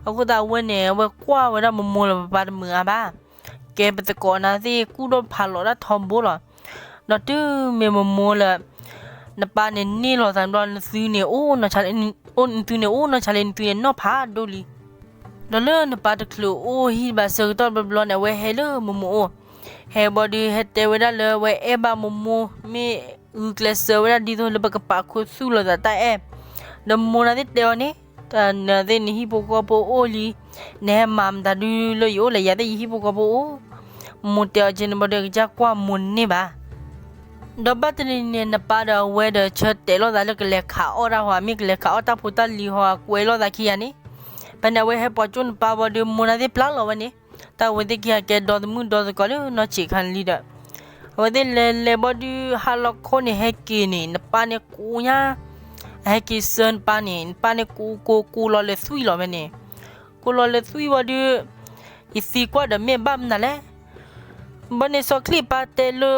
အဃိသတးအဝဲန့ၣ် အဝဲကွၢ်ဝဲဒၣ်မိၢ်မိၢ်လၢပပၢ်တမုာ်အါဘၣ်. ကဲပသကိးနာ်သ့ၣ်ကူၣ်ဒီးဖးလီၤတၢ်ထီဘိလီၤ. ဒီးတုၤမ့ၢ်မိၢ်မိၢ်လၢ နပၢ်န့ၣ်န့ၢ်လီၤသးဘျီ နသုန့ၣ်အိၣ်နီၢ်ဆါလ့, နသုန့ၣ်အိၣ်နီၢ်ဆါလ့, နသုန့ၣ်နီၢ်ဖးဒိၣ်လံ. ဒီးလၢနပၢ်တချုးအိၣ်ဟံၣ်ဘၣ်ဆၢကတီၢ်တဘျီဘျီန့ၣ် အဝဲဟဲလၢမိၢ်မိၢ်အိၣ်, ဟဲဘီဒုး ဟဲတဲဝဲဒၣ်လၢအဝဲအဲၣ်ဘၣ်မိၢ်မိၢ်, မ့ၢ်ဂုာ်ကျဲးစၢးဝဲဒၣ်ဒ်သိးလၢပကပာ်ခူသူၣ်လိာ်သးတၢ်အဲၣ်. ဒီးမိၢ်နာ်သ့ၣ်တဲအီၤန့ၣ်, တၢ်နာ်သ့ၣ်နဟံၣ်ဖိဃီဖိအိၣ်လံ, နဟဲမၤမတၤဒုလၢယအိၣ်လဲၣ်, ယၤသ့ၣ်ယဟံၣ်ဖိဃီဖိအိၣ်. မိၢ်တဲအီၤကဲန့ၣ်ဘီဒုး အကစၢ်ကွၢ်မိၢ်န့ၢ်ဘၣ်. ဒီးဘၣ်တနံၤန့ၣ် နပၢ်ဒီးအဝဲဒီးဆၢတဲာ်လိာ်သးလၢကလဲၤခးအီၣ်တၢ်ဟီ, မ့ၢ်ကလဲၤခးအီၣ်တၢ်ဖိတၢ်လံၤဟီအကွဲးလိာ်သးခံဂၤန့ၣ်, ဖဲန့ၣ် အဝဲဟဲပိာ်ကၠိနပၢ်ဘီဒုး မိၢ်နာ်သ့ၣ်ပျၢ်လီၤဝဲန့ၣ်, တၢ်အဝဲသ့ၣ်ခံဂၤကဲဒီသမုၣ်ဒီသကိးလၢနီၢ်ဆံးခါန့ၣ်လံဒီး, အဝဲသ့ၣ်လဲၤလဲၤဘီဒုး ဟါလီၤခီန့ၣ် ဟဲက့ၤန့ၣ် နပၢ်န့ၣ်ကူးညါ, အဟဲက့ၤဆှၢနပၢ်န့ၣ် နပၢ်န့ၣ်ကူးကူးကူးလီၤလၢသွံၣ်လီၤဖဲန့ၣ်, ကူးလီၤလၢသွံၣ်ဘီဒုး ယသံကွၢ်ဒီးမ့ၢ်ဘၣ်မနုၤလဲၣ်. ဘီန့ၣ်စီၤချံၣ်အပၢ်တဲလၢ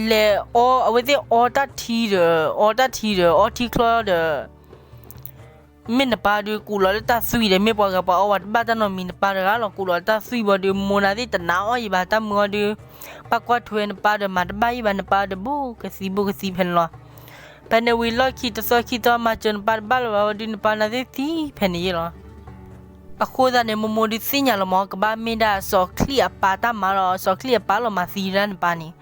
လဲၤအီ အဝဲသ့ၣ်အီတၢ်ထံဒီး အီတၢ်ထံဒီး အီထံချီဒီး မ့ၢ်နပၢ်ဒုးကူးလီၤလၢတၢ်သွံၣ်ဒီး မ့ၢ်ပှၤဂၤပှၤအီဝဲတဘၣ်တၢ်နီတမံၤ နပၢ်တဂၤလီၤ ကူးလီၤလၢတၢ်သွံၣ်ဘီဒုး မိၢ်နာ်သ့ၣ်တနာ်အီၣ်ယံၤဘၣ် တၢ်မုာ်အီၤဒုး, ဘၣ်ကွၢ်ထွဲနပၢ်ဒီးမၤတဘၣ်ယံၤဘၣ် နပၢ်ဒီးဘူးကသံဘူးကသံဖဲန့ၣ်လီၤ. ဖဲန့ၣ်ဝံၤလီၢ်ခံတသီခံသီ မၤစၢၤနပၢ်တဘၣ်လၢၤဘၣ်ဝဲဒုး နပၢ်နာ်သ့ၣ်သံဖဲန့ၣ်ယ့ၣ်လီၤ. အဃိသတးန့ၣ် မိၢ်မိၢ်ဒုးသ့ၣ်ညါလီၤမး ကဘၣ်မ့ၢ်ဒၣ်စီၤချံၣ်အပၢ်တၢ်မၤလီၤ စီၤချံၣ်အပၢ်လီၤမၤသံဒၣ်နပၢ်န့ၣ်.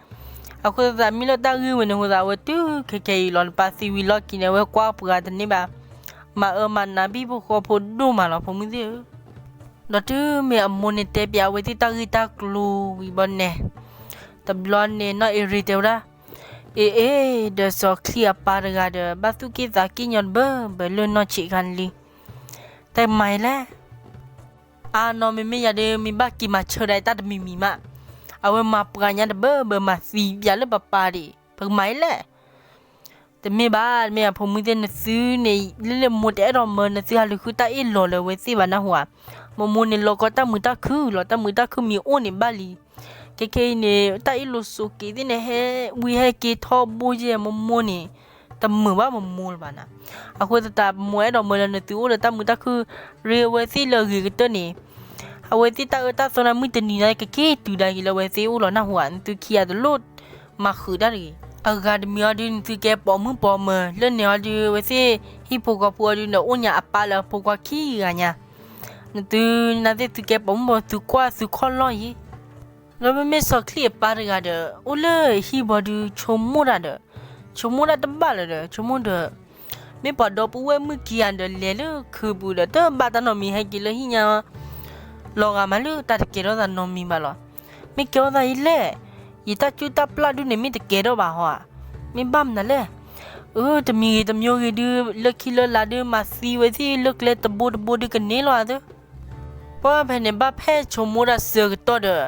အဃိသတးမ့ၢ်လၢတၢ်ဂ့ၢ်ဝဲန့ၣ်အဃိသတး အဝဲတုၤခဲခဲအံၤလီၤ နပၢ်သံဝံၤလီၢ်ခံန့ၣ် အဝဲကွၢ်ပှၤတန့ၢ်ဘၣ်, မၤအၢမၤနးဘၣ်ဟံၣ်ဖိဃီဖိဒိၣ်မးလီၤ ဖိမုၣ်သ့ၣ်ဧၢ. ဒီးတုၤမ့ၢ်အမိၢ်န့ၣ်တဲပၠးအဝဲသ့ၣ်တၢ်ဂ့ၢ်တၢ်ကျိၤဝံၤဘီန့ၣ်, တဘျီန့ၣ်နီၢ်အ့ရ့ၤတဲဝဲဒၣ်, အ့အ့, ဒီးစီၤချံၣ်အပၢ်တဂၤဒီး ဘၣ်သူၣ်က့ၣ်သးက့ၣ်ညီတဘၢဘၢလၢနီၢ်ဆံးခါန့ၣ်လံ. တၢ်မၤအံၤလဲၣ်. အါနီၢ် မ့မ့ၢ်ယၤဒီး မ့ၢ်ဘၣ်က့ၤမၤဆၢဒၣ်အံၤတၢ်တမံၤမံၤမး, အဝဲမၤပှၤညါတဘၢဘၢမၤသံပၠးလၢပပၢ်ဒံး ပကမၤအံၤလဲၣ်. တမ့ၢ်ဘၣ် တမ့ၢ်အဖိမုၣ်သ့ၣ် နသုန့ၣ် လၢလၢမိၢ်တအဲၣ်ဒိးမၢ နသုဟးလူၤဃုတၢ်အ့ၣ်လိာ်လၢအဝဲသ့ၣ်ဘၣ်နၢ်ဟူဧါ. မိၢ်မိၢ်န့ၣ်လီၤကီတၢ်မုာ်တၢ်ခုၣ်လီၤ တၢ်မုာ်တၢ်ခုၣ်မ့ၢ်အိၣ်န့ၣ်ဘၣ်လံ. ခဲခဲအံၤန့ၣ် တၢ်အ့ၣ်လိာ်ဆိးက့သ့ၣ်န့ၣ် ဟဲဝံဟဲက့ၤထီဘိယဲၢ် မိၢ်မိၢ်န့ၣ် တမုာ်ဘၣ်မိၢ်မိၢ်လၢၤဘၣ်နၤ. အဃိသတး မိၢ်အဲၣ်ဒိးမၢလၢနသုအိၣ်ဒီးတၢ်မုာ်တၢ်ခုၣ် ရ့အဝဲသ့ၣ်လၢအဂ့ၤကတၢၢ်န့ၣ် အဝဲသ့ၣ်တၢ်အၢတၢ်သီနၤမုၢ်တနံၤန့ၣ် ကက့ၤတုၤဒၣ်က့ၤလၢအဝဲသ့ၣ်အိၣ်လီၤနၢ်ဟူဧါ. နသုခံဂၤတလိၣ်မၤဃုာ်တၢ်တဂ့ၤ. အဂၤတမံၤအီၤဒုး နသုကဲပိာ်မုၣ်ပိာ်မၢၤ လၢန့ၣ်အီၤဒုး အဝဲသ့ၣ်ဟံၣ်ဖိဃီဖိအီၤဒုးန့ၣ် အိၣ်ညါအပၢ်လၢအဖိခွါခံဂၤညါ. နသုနာ်သ့ၣ်သုကဲပိာ်မုၣ်ပိာ်မၢၤ သုကွၢ်သုခီၣ်လီၢ်ယံၤ. ဒီးမ့မ့ၢ်စီၤချံၣ်အပၢ်တဂၤဒီး အိၣ်လၢဟံၣ်ဘီဒုး ဆိကမိၣ်တၢ်ဒီး ဆိကမိၣ်တၢ်တဘၣ်လၢၤဒီး ဆိကမိၣ်ဒီး မ့ၢ်ပှၤဒီပုၢ်ဝဲၢ်မုၣ်ခံဂၤဒီး လဲၤလၢခုးပူၤဒီး တဘၣ်တၢ်နီတမံၤ ဟဲက့ၤလၢဟံၣ်ညါ လီၤဂာ်မးလၢတၢ်တကဲထီၣ်သးနီတမံၤဘၣ်လီၤ. မ့ၢ်ကဲထီၣ်သးအံၤလဲၣ်, ယတၢ်စုၣ်တၢ်ပျၢ်ဒုးန့ၣ် မ့ၢ်တကဲထီၣ်ဘၣ်ဟီဧါ. မ့ၢ်ဘၣ်မနုၤလဲၣ်. အၢ တမံၤဂ့ၤတမံၤဂ့ၤဒုး လၢခံလၢလာ်ဒုး မၤသံဝဲသ့ၣ်လၢကျဲတဘိတဘိဒုးကန့ၢ်လီၤအသး ပှၢ်ဖဲန့ၣ်ဘၣ်ဖဲဆိကမိၣ်တၢ်ဆၢကတီၢ်ဒီး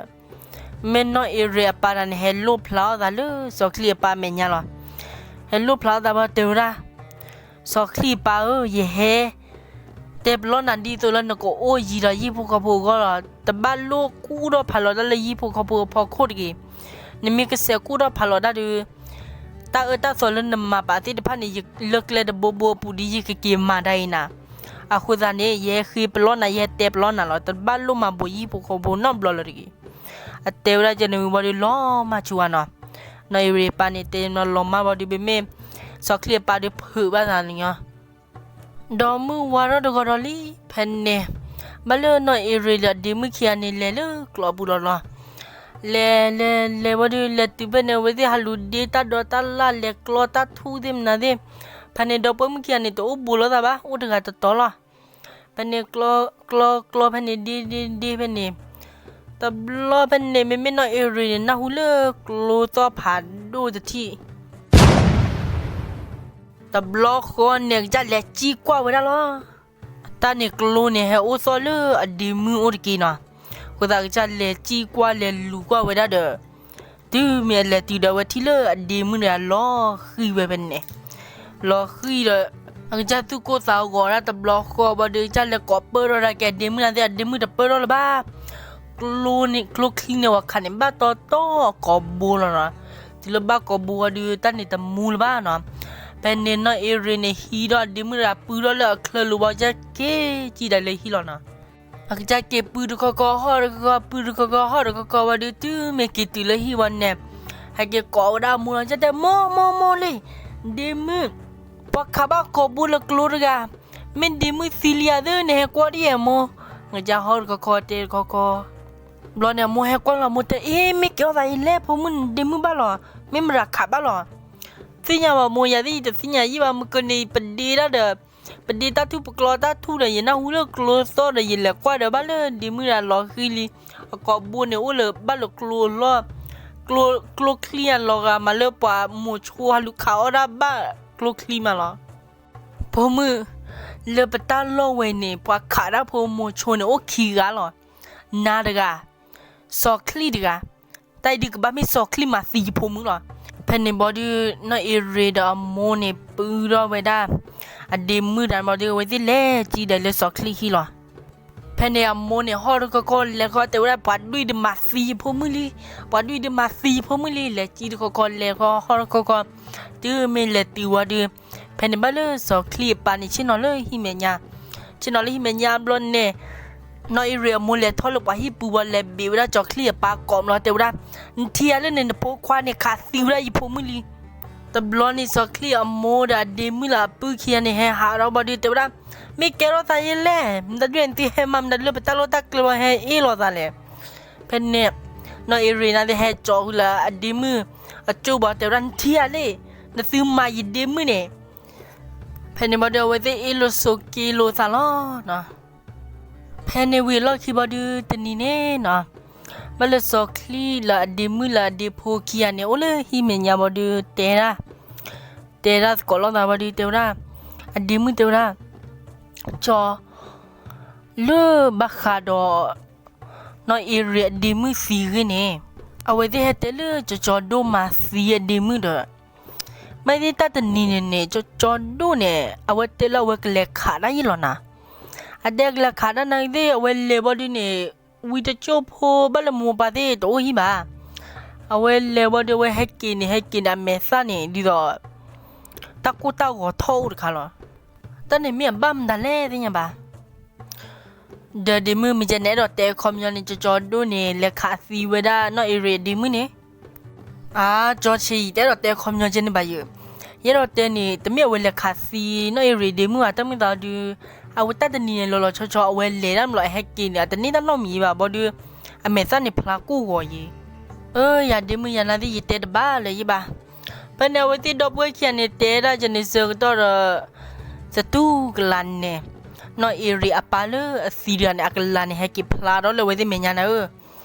မ့ၢ်နီၢ်အ့ရ့အပၢ်တဂၤန့ၣ် ဟဲလိၣ်ဖျါအီၣ်သးလၢစီၤချံၣ်အပၢ်အမဲာ်ညါလီၤ. ဟဲလိၣ်ဖျါအီၣ်သးဘၣ်တဲဝဲဒၣ်, စီၤချံၣ်အပၢ်ဧၢ, ယဟဲတဲပလီၢ်နၤဒ်သိးလၢနကအိၣ်ယံၤဒီးဟံၣ်ဖိဃီဖိအဂီၢ်လီၤ. တဘၣ်လိၣ်ကူၣ်ထီၣ်ဖးလီၤတၢ်လၢဟံၣ်ဖိဃီဖိအဖီခိၣ်တဂ့ၤ. နမ့ၢ်ကဆဲးကူၣ်ထီၣ်ဖးလီၤတၢ်ဒုး တၢ်အၢတၢ်သီလၢနမၤပာ်သ့ၣ်တဖၣ်န့ၣ် လၢကျဲတဘိဘိအပူၤဒုး ယကက့ၤမၤဒၣ်အံၤနၤ. အဃိသတးန့ၣ် ယဟဲဃ့ပလီၢ်နၤ ယဟဲတဲပလီၢ်နၤလီၤ. တဘၣ်လိၣ်မၤဘိးဟံၣ်ဖိဃီဖိနီတဘျီလၢၤတဂ့ၤ. အတဲဝဲဒၣ်ကဲန့ၣ်ဝံၤဘီဒုး လီၤမၢ်ဆူၣ်ဝဲနီၤ. နီၢ်အ့ရ့အပၢ်န့ၣ် တဲနီၤလီၤမၢ်ဘီဒုး ပမ့ၢ် စီၤချံၣ်အပၢ်ဒုးဖုးဘၣ်သးန့ၣ်ညီ ဒီးမုၢ်ဝါထီၣ်တဂီၤဒီးလံ ဖဲန့ၣ် ဘၣ်လၢနီၢ်အ့ရ့ဒီးအဒ့မုၣ်ခံဂၤန့ၣ် လဲၤလၢကျီပူၤလီၤလီၤ. လဲၤလဲၤလဲၤဘီဒုး လဲၤတုၤဖဲန့ၣ် အဝဲသ့ၣ်ဟးလူၤဒ့တၢ်ဒီးတၢ်လၢ် လဲၤကျီတၢ်ထူၣ်သ့ၣ်မနုၤသ့ၣ်. ဖဲန့ၣ်ဒီပုၢ်ဝဲၢ်မုၣ်ခံဂၤန့ၣ် တအိၣ်ဘူးလိာ်သးဘၣ် အိၣ်တဂၤတတီၤလီၤ. ဖဲန့ၣ် ကျီကျီကျီဖဲန့ၣ် ဒ့ဒ့ဒ့ဖဲန့ၣ် တဘျီဖဲန့ၣ် မ့မ့ၢ်နီၢ်အ့ရ့န့ၣ် နၢ်ဟူလၢကျိသီၣ်ဖးဒိၣ်တထံၣ် တဘျီဃီန့ၣ် ကစၢ်လဲၤစံၣ်ကွၢ်ဝဲဒၣ်လီၤ. တၢ်န့ၣ်ကျိန့ၣ် ဟဲအိၣ်သီၣ်လၢအဒ့မုၣ်အိၣ်တက့ၢ်နီၤ. အဃိသတးအကစၢ်လဲၤစံၣ်ကွၢ်လဲၤလူၤကွၢ်ဝဲဒၣ်ဒီး တုၤမ့ၢ်အလဲၤတုၤဒီး အဝဲထံၣ်လၢအဒ့မုၣ်တဂၤလီၤဃံၤဝဲဖဲန့ၣ်, လီၤဃံၤဒီး အကစၢ်သူၣ်ကိၢ်သးဂီၤဒၣ်တဘျီဃီဘၣ်ဒီး ကစၢ်လဲၤကိးပၢၢ်ထီၣ်ဒၣ်က့ၤအဒ့မုၣ်န့ၣ်သ့ၣ် အဒ့မုၣ်တပၢၢ်ထီၣ်လၢၤဘၣ်. ကျိန့ၣ် ကျိချံန့ၣ် ပှၤခးန့ၣ် ဘၣ်တီတီအကိာ်ဘိလီၤနီၤ. တုၤလၢဘၣ်ကိာ်ဘိဝံၤဒီး တၢ်န့ၣ်တမူလၢၤဘၣ်နီၤ. ဖဲန့ၣ်နီၢ်အ့ရ့ၤန့ၣ် ဟံးဒီးအဒ့မုၣ်တဂၤ ပုၢ်ထီၣ်လၢအချၢလိၤဘၣ် ကစၢ်က့ၤကံၣ်ဒၣ်လၢဟံၣ်လီၤနီၤ. အကစၢ်က့ၤပုၢ်တခီခီ ဟီၣ်တခီခီ ပုၢ်တခီခီ ဟီၣ်တခီခီဝံၤဒီး တုၤမ့ၢ်က့ၤတုၤလၢဟံၣ်ဝံၤန့ၣ် ဟဲက့ၤကိးဝဲဒၣ်အမိၢ်လီၤ. ကစၢ်တဲ မိၢ်မိၢ်မိၢ်လံ, ဒ့မုၣ် ပှၤခးဘၣ်ကိာ်ဘိလၢကျိတဂၤ, မ့ၢ်ဒ့မုၣ်သံလံဧါသ့ၣ် နဟဲကွၢ်ဒ်အံၤအမိၢ်. ကစၢ်ဟီၣ်တခီခီတဲတခီခီ ဘျီန့ၣ် အမိၢ်ဟဲကွၢ်လီၤ အမိၢ်တဲ အ့ မ့ၢ်ကဲထီၣ်သးအံၤလဲၣ် ဖိမုၣ် ဒ့မုၣ်ဘၣ်လီၤ, မ့ၢ်မတၤခးဘၣ်လီၤ. သ့ၣ်ညါဘၣ်မိၢ် ယၤသ့ၣ်ယတသ့ၣ်ညါယံၣ်ဘၣ် မုၢ်ကနံၤပဒ့တၢ်ဒီး ပဒ့တၢ်ထူၣ်ပကျီတၢ်ထူၣ်ဒီး ယနၢ်ဟူလၢကျိသီၣ်ဒီး ယလဲၤကွၢ်ဒီးဘၣ်လၢဒ့မုၣ်တဂၤလီၤဃံၤလံ, အကိာ်ဘိန့ၣ်အိၣ်လၢဘၣ်လၢကျိအလီၢ်, ကျိချံအလီၤဂာ်မးလၢပှၤမိၤဆိဟးလူၤခးအီၣ်ဒၣ်ဘၣ်ကျိချံမးလီၤ. ဖိမုၣ်, လၢပတၢ်လီၢ်ဝဲန့ၣ် ပှၤခးတၢ်ဖိမိၤဆိန့ၣ် အိၣ်ခံဂၤလီၤ. နၤတဂၤ, စီၤချံၣ်တဂၤ, တၢ်အံၤဒုးကဘၣ်မ့ၢ်စီၤချံၣ်မၤသံယဖိမုၣ်လီၤ. ဖဲန့ၣ်ဘၣ်ဒီး နီၢ်အ့ရ့ၤဒီးအမိၢ်န့ၣ် ပုၢ်ထီၣ်ဝဲဒၣ် အဒ့မုၣ်တၢ်ဘၣ်ဒီး အဝဲသ့ၣ်လဲၤစံၣ်ဒၣ်လၢစီၤချံၣ်ဟံၣ်လီၤ. ဖဲန့ၣ်အမိၢ်န့ၣ် ဟီၣ်တခီခီလဲၤတခီ တဲဝဲဒၣ် ပှၤဒွံၣ်ဒုးမၤသံယဖိမုၣ်လံ, ပှၤဒွံၣ်ဒုးမၤသံယဖိမုၣ်လံ, လဲၤစံၣ်တခီခီလဲၤတခီ ဟီၣ်တခီခီ, တုၤမ့ၢ်လဲၤတုၤဝံၤဒီး ဖဲန့ၣ်ဘၣ်လၢစီၤချံၣ်အပၢ်န့ၣ် ဆ့ၣ်နီၤလၢဟံၣ်မဲာ်ညါ, ဆ့ၣ်နီၤလၢဟံၣ်မဲာ်ညါဘျီန့ၣ် နီၢ်အ့ရ့ၤအမိၢ်လဲၤထီၣ်လၢပှၤဟံၣ်ပူၤဝံၤ လဲၤဘ့ၣ်ဝဲဒၣ်စီၤချံၣ်အပၢ်ကိးဘျီ တဲဝဲဒၣ်, နထံၣ်ဧါလၢန့ၣ် နဖိခွါန့ၣ် ခးသံဝဲဒၣ်ယဖိမုၣ်လံ. တဘျီန့ၣ် စီၤချံၣ်အမိၢ်ဒီးအဒ့မုၣ်လၢအပုၢ်ခံဂၤန့ၣ် ဟဲဟးထီၣ်ဘၣ်ဒီး တဲဝဲဒၣ်, မ့ၢ်ကဲထီၣ်သးယဲလဲၣ်, မတၤဒုးနသုဟဲမၤမတၤဒုးလၢပတၢ်လီၢ်တၢ်ကျဲဘၣ် ဟဲအ့ၣ်လိာ်သးလဲၣ်. ဖဲန့ၣ် နီၢ်အ့ရ့ၤန့ၣ်သ့ၣ်ဟဲကၠီဃုာ်လၢအဒ့မုၣ်အကၠိဘၣ် တဲဝဲဒၣ်, နထံၣ်ဧါလၢ နသုမၤယဒ့မုၣ်န့ၣ်. ဖဲန့ၣ်ဘၣ်ဒီး အဝဲသ့ၣ်အ့ၣ်လိာ်ဆိးက့လိာ်သးလီၤ. ဖဲန့ၣ်ဝံၤအလီၢ်ခံဘၣ်ဒီး တနံၤန့ၣ်နီၤ, ဘၣ်လၢစီၤချံၣ်လၢအဒ့မုၣ်လၢအဒ့ဖိခံဂၤန့ၣ် အိၣ်လၢဟံၣ်မဲာ်ညါဘၣ်ဒီး တဲဒၣ်, တဲဒၣ်သကိးလိာ်သးဘၣ်ဒီး တဲဝဲဒၣ်, အဒ့မုၣ်တဲဝဲဒၣ်, ကၠီ, လၢဘၣ်ဃးဒီး နီၢ်အ့ရ့ၤအဒ့မုၣ်သံဂ့ၢ်န့ၣ်, အဝဲသ့ၣ်ဟဲတဲလၢကၠီကၠီဒိၣ်မၤသံအဒ့မုၣ်ဒီး မ့ၢ်သ့ၣ်တၢ်တနံၤန့ၣ်န့ၣ် ကၠီကၠီဒိၣ်န့ၣ် အဝဲတဲလၢအဝဲကလဲၤခးတၢ်ယံာ်လီၤနၤ. အတဲကလဲၤခးတၢ်နၤသ့ၣ် အဝဲလဲၤဘၣ်ဒီးန့ၣ် ဝံတကၠိၢ်ဖိဘၣ်လၢမိၢ်ပၢ်သ့ၣ်တအိၣ်ဟံၣ်ဘၣ်. အဝဲလဲၤဘၣ်ဒီး အဝဲဟဲက့ၤန့ၣ် ဟဲက့ၤန့ၣ် အမဲာ်သၣ်န့ၣ် ဒ်သိး တၢ်ကိၢ်တၢ်ဂီၤထီၣ်အိၣ်တခါလီၤ. တၢ်န့ၣ်မ့ၢ်အဘၣ်မတၤလဲၣ်သ့ၣ်ညါဘၣ် ဒီးဒ့မုၣ်မ့ၢ်ကဲန့ၣ် အဲၣ်ဒိးတဲခီပညီန့ၣ် ကၠီကၠီဒိၣ်န့ၣ် လဲၤခးသံဝဲဒၣ်နီၢ်အ့ရ့ၤဒ့မုၣ်န့ၣ်. အါ ကၠီဆံးယံာ် တအဲၣ်ဒိးတဲခီပညီကဲန့ၣ်ဘၣ်ယဲ. ယအဲၣ်ဒိးတဲန့ၣ် တမ့ၢ်အဝဲလဲၤခးသံနီၢ်အ့ရ့ၤဒ့မုၣ်ဧါ, တၢ်မ့ၢ်သးဒီး အဝဲတၢ်တနံၤန့ၣ် လီၤလီၤဆီဆီ အဝဲလဲၤတၢ်မးလီၤ အဟဲက့ၤန့ၣ် အတန့ၢ်တၢ်နီတမံၤဘၣ်ဘၣ်ဒီး အမဲာ်သၣ်န့ၣ်ဖျါကိၢ်ဂီၤယဲ. အၢ ယၤဒ့မုၣ်ယၤနၤသ့ၣ် ယတဲတဘၣ်လၢၤယဲဘၣ်. ဖဲန့ၣ် အဝဲသ့ၣ်ဒီပုၢ်ဝဲၢ်ခံဂၤန့ၣ် တဲဒၣ်ကန့ၣ်ဆၢကတီၢ်ဒီး သတူၢ်ကလာ်န့ၣ်, နီၢ်အ့ရ့ၤအပၢ်လၢအသံတဂၤန့ၣ် အကလၤန့ၣ် ဟဲက့ၤဖျါထီၣ်လၢအဝဲသ့ၣ်မဲာ်ညါနၤဧၢ.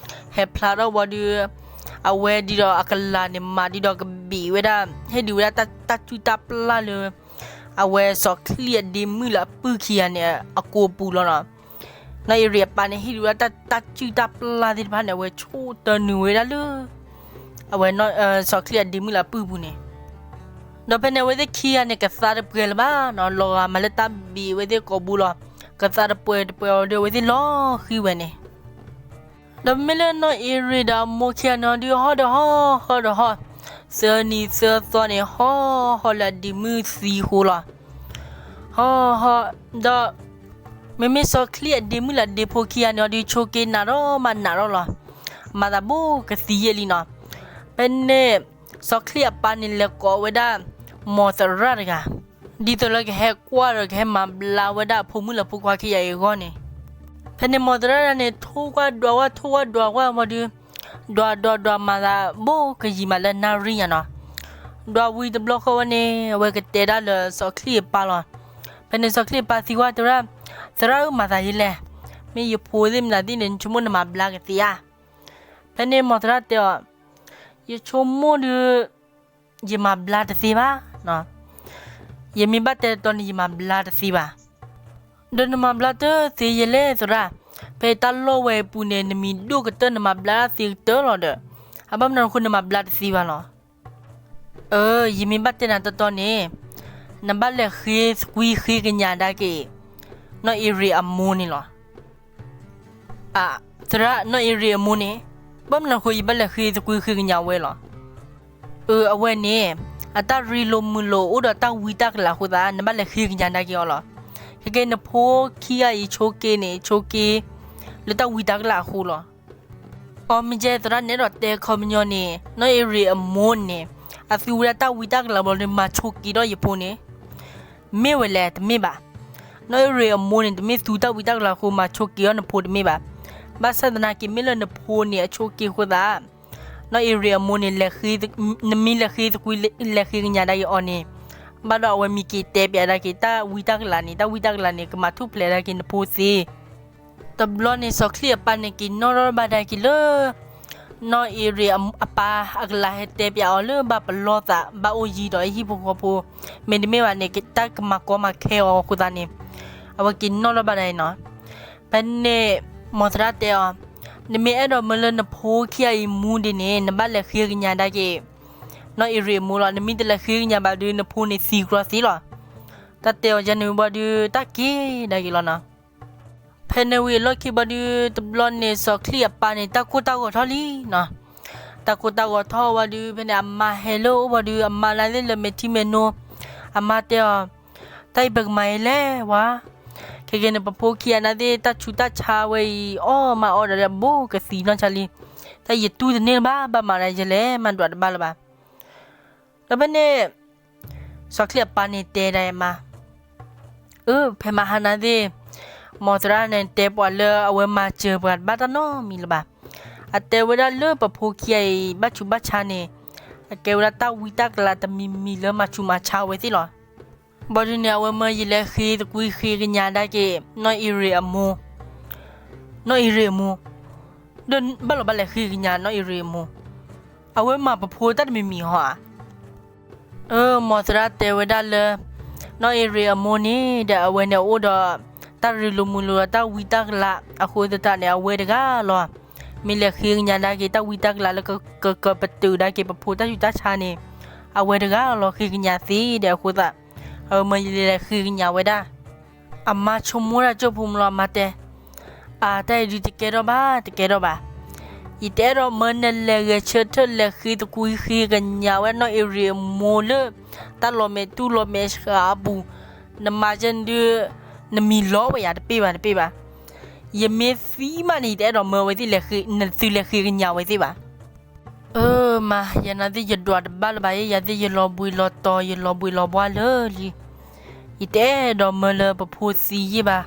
ဟဲဖျါထီၣ်ဝံၤဒီး အဝဲဒ်ဒီးအကလၤန့ၣ် မၤဒ်ဒီးကဘ့ၣ်ဝဲဒၣ် ဟ့ၣ်ဒုးဝဲဒၣ်တၢ်စုၣ်တၢ်ပျၢ်လၢ အဝဲစီၤချံၣ်အဒ့မုၣ်လၢအပုၢ်ခံဂၤန့ၣ် အကိာ်ပူၤလီၤနီၤ. နီၢ်အ့ရ့ၤအပၢ်န့ၣ် ဟ့ၣ်ဒုးဝဲဒၣ်တၢ်စုၣ်တၢ်ပျၢ်သ့ၣ်တဖၣ်န့ၣ် အဝဲဆိၣ်တၢ်နုာ်ဝဲဒၣ်လၢ အဝဲ စီၤချံၣ်အဒ့မုၣ်လၢအပုၢ်ပူၤန့ၣ်. ဒီးဖဲန့ၣ် အဝဲသ့ၣ်ခံဂၤန့ၣ် ကသါတပှဲၤလၢၤဘၣ်နီၤ, လီၤဂာ်မးလၢတၢ်ဘ့ၣ်အဝဲသ့ၣ်ကိာ်ပူၤလီၤ. ကသါတပှဲၤတပှဲၤအီၤဒီး အဝဲသ့ၣ်လီၤဃံၤဝဲန့ၣ်. ဒီးမ့မ့ၢ်လၢနီၢ်အ့ရ့ၤဒီးအမိၢ်ခံဂၤန့ၣ်ဒီး ဟီၣ်ဒီးဟီၣ် ဟီၣ်ဒီးဟီၣ်, သၢနံၤသၢသီန့ၣ် ဟီၣ်ဟီၣ်လၢအဒ့မုၣ်သံဃိလီၤ. ဟီၣ်ဟီၣ်ဒီး မ့မ့ၢ်စီၤချံၣ်အဒ့မုၣ်လၢအဒ့ဖိခံဂၤန့ၣ်ဒီး ဆိးက့နးထီၣ်မးနးထီၣ်လီၤ. မၤသးဘိကသံယဲၢ်လံနီၤ. ဖဲန့ၣ် စီၤချံၣ်အပၢ်န့ၣ် လဲၤကိးဝဲဒၣ် မိၢ်သရၣ်တဂၤ, ဒ်သိးလၢကဟဲကွၢ်ဒီးကဟဲမၤဘျါဝဲဒၣ်အဖိမုၣ်လၢဖိခွါခံဂၤအံၤအဂီၢ်န့ၣ်. ဖဲန့ၣ်မိၢ်သရၣ်တဂၤန့ၣ် ထိၣ်ကွၢ်ဒွးကွၢ် ထိၣ်ကွၢ်ဒွးကွၢ်ဝံၤဒီး ဒွးဒွးဒွးမၤသးဘိကယံာ်မးလၢနၣ်ရံၣ်ညါနီၤ. ဒွးဝံၤတဘျီဃီဝဲန့ၣ် အဝဲကတဲဒၣ်လၢစီၤချံၣ်အပၢ်လီၤ. ဖဲန့ၣ်စီၤချံၣ်အပၢ်သံကွၢ်တဲဝဲဒၣ်, သရၣ်ဧၢ မၤသးယဲလဲၣ်, မ့ၢ်ယဖိသ့ၣ်မနုၤသ့ၣ်န့ၣ် နဆိကမိၣ်နမၤဘျါကသ့ဧါ. ဖဲန့ၣ်မိၢ်သရၣ်တဲအီၤ, ယဆိကမိၣ်ဒီး ယမၤဘျါတသ့ဘၣ်. ယမ့ၢ်ဘၣ်တဲတတီၤန့ၣ် ယမၤဘျါတသ့ဘၣ်. ဒီးနမၤဘျါတသ့ယဲလဲၣ်သရၣ်. ဖဲတၢ်လီၢ်ဝဲအပူၤန့ၣ် နမံၤဒိၣ်ကတၢၢ် နမၤဘျါတၢ်သ့ကတၢၢ်လီၤဒီး, အဘၣ်မနုၤအဃိနမၤဘျါတသ့ဘၣ်လီၤ. အၢ ယမ့ၢ်ဘၣ်တဲနၤတီတီန့ၣ်, နဘၣ်လဲၤဃ့သကွံၢ်ဃ့ကညးဒၣ်က့ၤ နီၢ်အ့ရ့းအမိၢ်န့ၣ်လီၤ. အ သရၣ် နီၢ်အ့ရ့းအမိၢ်န့ၣ်, ဘၣ်မနုၤအဃိ ယဘၣ်လဲၤဃ့သကွံၢ်ဃ့ကညးဝဲလီၤ. အၢ အဝဲန့ၣ် အတၢ်ရ့လိာ်မုာ်လိာ်အိၣ်ဒီးတၢ်ဝံတၢ်ကလၤအဃိသတး နဘၣ်လဲၤဃ့ကညးဒၣ်က့ၤအီၤလီၤ. ခဲကဲ နဖိခံဂၤအံၤဆိးက့န့ၣ် ဆိးက့ လၢတၢ်ဝံတၢ်ကလၤအဃိလီၤ. အီ မ့ၢ်ကဲ သရၣ် နအဲၣ်ဒိးတဲခီပညီန့ၣ် နီၢ်အ့ရ့းအမိၢ်န့ၣ် အသူဝဲဒၣ်တၢ်ဝံတၢ်ကလၤဘျီဒီး မၤဆိးက့ဒီးယဖိန့ၣ်, မ့ၢ်ဝဲလဲၣ် တမ့ၢ်ဘၣ်. နီၢ်အ့ရ့းအမိၢ်န့ၣ် တမ့ၢ်သူတၢ်ဝံတၢ်ကလၤအဃိ မၤဆိးက့ဒီးနဖိတမ့ၢ်ဘၣ်. ဘၣ်ဆၣ်သနာ်က့ မ့ၢ်လၢနဖိန့ၣ် အဆိးက့အဃိသတး နီၢ်အ့ရ့းအမိၢ်န့ၣ် နမ့ၢ်လဲၤဃ့သကွံၢ် လဲၤဃ့ကညးဒၣ်က့ၤအီၤန့ၣ်, ဘၣ်ဒီးအဝဲမံၤက့ၤတဲပျးဒၣ်က့ၤ တၢ်ဝံတၢ်ကလၤန့ၣ် တၢ်ဝံတၢ်ကလၤန့ၣ် ကမၤထူၣ်ဖျဲးဒၣ်က့ၤနဖိသ့. တဘျီန့ၣ် စီၤချံၣ်အပၢ်န့ၣ် က့ၤနီၣ်ထီၣ်ဘၣ်ဒၣ်က့ၤလၢ နီၢ်အ့ရ့းအပၢ်အကလၤ ဟဲတဲပျးအီၤလၢ ဘၣ်ပလီၢ်သး ဘၣ်အိၣ်ယံၤဒီးဟံၣ်ဖိဃီဖိ, မ့တမ့ၢ်ဘၣ်န့ၣ် တၢ်ကမၤကီမၤခဲအီၤအဃိသတးန့ၣ်, အဝဲက့ၤနီၣ်ထီၣ်ဘၣ်ဒၣ်အံၤနီၤ. ဖဲန့ၣ် မ်သရၣ်တဲအီၤ, နမ့ၢ်အဲၣ်ဒိးမၢလၢနဖိခံဂၤအံၤမူဒ်န့ၣ် နဘၣ်လဲၤဃ့ကညးဒၣ်က့ၤ နီၢ်အ့ရ့းအမိၢ်လီၤ. နမ့ၢ်တလဲၤဃ့ကညးဘၣ်ဒီး နဖိန့ၣ်သံကြီသ့လီၤ. တၢ်တဲအီၤယဲန့ၣ်ဝံၤဘၣ်ဒီး တၢ်က့ၤဒၣ်က့ၤလီၤနီၤ. ဖဲန့ၣ်ဝံၤအလီၢ်ခံဘၣ်ဒီး တဘျီန့ၣ် စီၤချံၣ်အပၢ်န့ၣ် တၢ်ကိၢ်တၢ်ဂီၤထီၣ်လံနီၤ. တၢ်ကိၢ်တၢ်ဂီၤထီၣ်ဝံၤဒီး ဖဲန့ၣ် အမါဟဲလၢအအိၣ်ဘၣ်ဒီး အမါနာ်သ့ၣ်လၢမဲာ်ထံမဲာ်နိ, အမါတဲအီၤ, တၢ်အံၤပကမၤအံၤလဲၣ်ဝဲ. ခဲကဲန့ၣ် ပဖိခံဂၤနာ်သ့ၣ် တၢ်ဆူးတၢ်ဆါဝဲအံၤ အီၣ်မးအီၣ်ဒီး ဘိကသံနီၢ်ဆါလံ. တၢ်ယတူၢ်တန့ၢ်လၢၤဘၣ် ဘၣ်မၤဒ်လဲၣ် မၤဒွးတဘၣ်လၢၤဘၣ်. ဒီးဖဲန့ၣ် စီၤချံၣ်အပၢ်န့ၣ်တဲဒၣ်အမါ, အၢ ဖဲမဟါနာ်သ့ၣ် မ်သရၣ်န့ၣ်တဲပှၤလၢအဝဲမၤစၢၤပှၤတဘၣ်တၢ်နီတမံၤလၢၤဘၣ်. အတဲဝဲဒၣ်လၢပဖိခံဂၤအံၤ ဘၣ်ဆူးဘၣ်ဆါန့ၣ် အကဲဝဲဒၣ်တၢ်ဝံတၢ်ကလၤတမံၤမံၤလၢမၤဆူးမၤဆါဝဲသ့ၣ်လီၤ. ဘၣ်ဒုးန့ၣ် အဝဲမၢယလဲၤဃ့သကွံၢ်ဃ့ကညးဒၣ်က့ၤ နီၢ်အ့ရ့းအမိၢ်, နီၢ်အ့ရ့းအမိၢ်, ဒီးဘၣ်လီၤဘၣ်လဲၤဃ့ကညးနီၢ်အ့ရ့းအမိၢ်, အဝဲမၤပဖိတၢ်တမံၤမံၤဟီဧါ. အၢ မ်သရၣ်တဲဝဲဒၣ်လၢ နီၢ်အ့ရ့းအမိၢ်န့ၣ်ဒီး အဝဲန့ၣ်အိၣ်ဒီး တၢ်ရ့လိာ်မုာ်လိာ်ဒီးတၢ်ဝံတၢ်ကလၤအဃိသတးန့ၣ် အဝဲတဂၤလီၤ. မ့ၢ်လဲၤဃ့ကညးဒၣ်က့ၤ တၢ်ဝံတၢ်ကလၤလၢကကပတုာ်ဒၣ်က့ၤ ပဖိတၢ်ဆူးတၢ်ဆါန့ၣ် အဝဲတဂၤလီၤ ဃ့ကညးသ့ဒီးအဃိသတး အဝဲမၢယလဲၤဃ့ကညးဝဲဒၣ်. အမါဆိကမိၣ်တၢ်ကၠိဖိမးလီၤ အမါတဲ, အၢ တၢ်အံၤဒုးတကဲထီၣ်ဘၣ် တကဲထီၣ်ဘၣ်. ယတအဲၣ်ဒိးမၢနလဲၤဂဲၤဆၢထၢၣ်လဲၤဃ့သကွံၢ်ဃ့ကညးဝဲနီၢ်အ့ရ့းအမိၢ်လၢ တၢ်လီၤမဲာ်တူၢ်လီၤမဲာ်ဆှးအပူၤ, နမၤကဲန့ၣ်ဒုး နမံၤလီၤဝဲယၤ တပ့ၢ်ဘၣ် တပ့ၢ်ဘၣ်. ယမ့ၢ်သံမးန့ၣ် ယတအဲၣ်ဒိးမၢဝဲသ့ၣ် သုလဲၤဃ့ကညးဝဲသ့ၣ်ဘၣ်. အၢ မါ ယနာ်သ့ၣ်ယဒွးတဘၣ်လၢၤဘၣ်, ယၤသ့ၣ်ယလီၤဘှံးလီၤတီၤ ယလီၤဘှံးလီၤဘှါလၢာ်လံ. ယတအဲၣ်ဒိးမၢလၢပဖိသံယ့ၢ်ဘၣ်.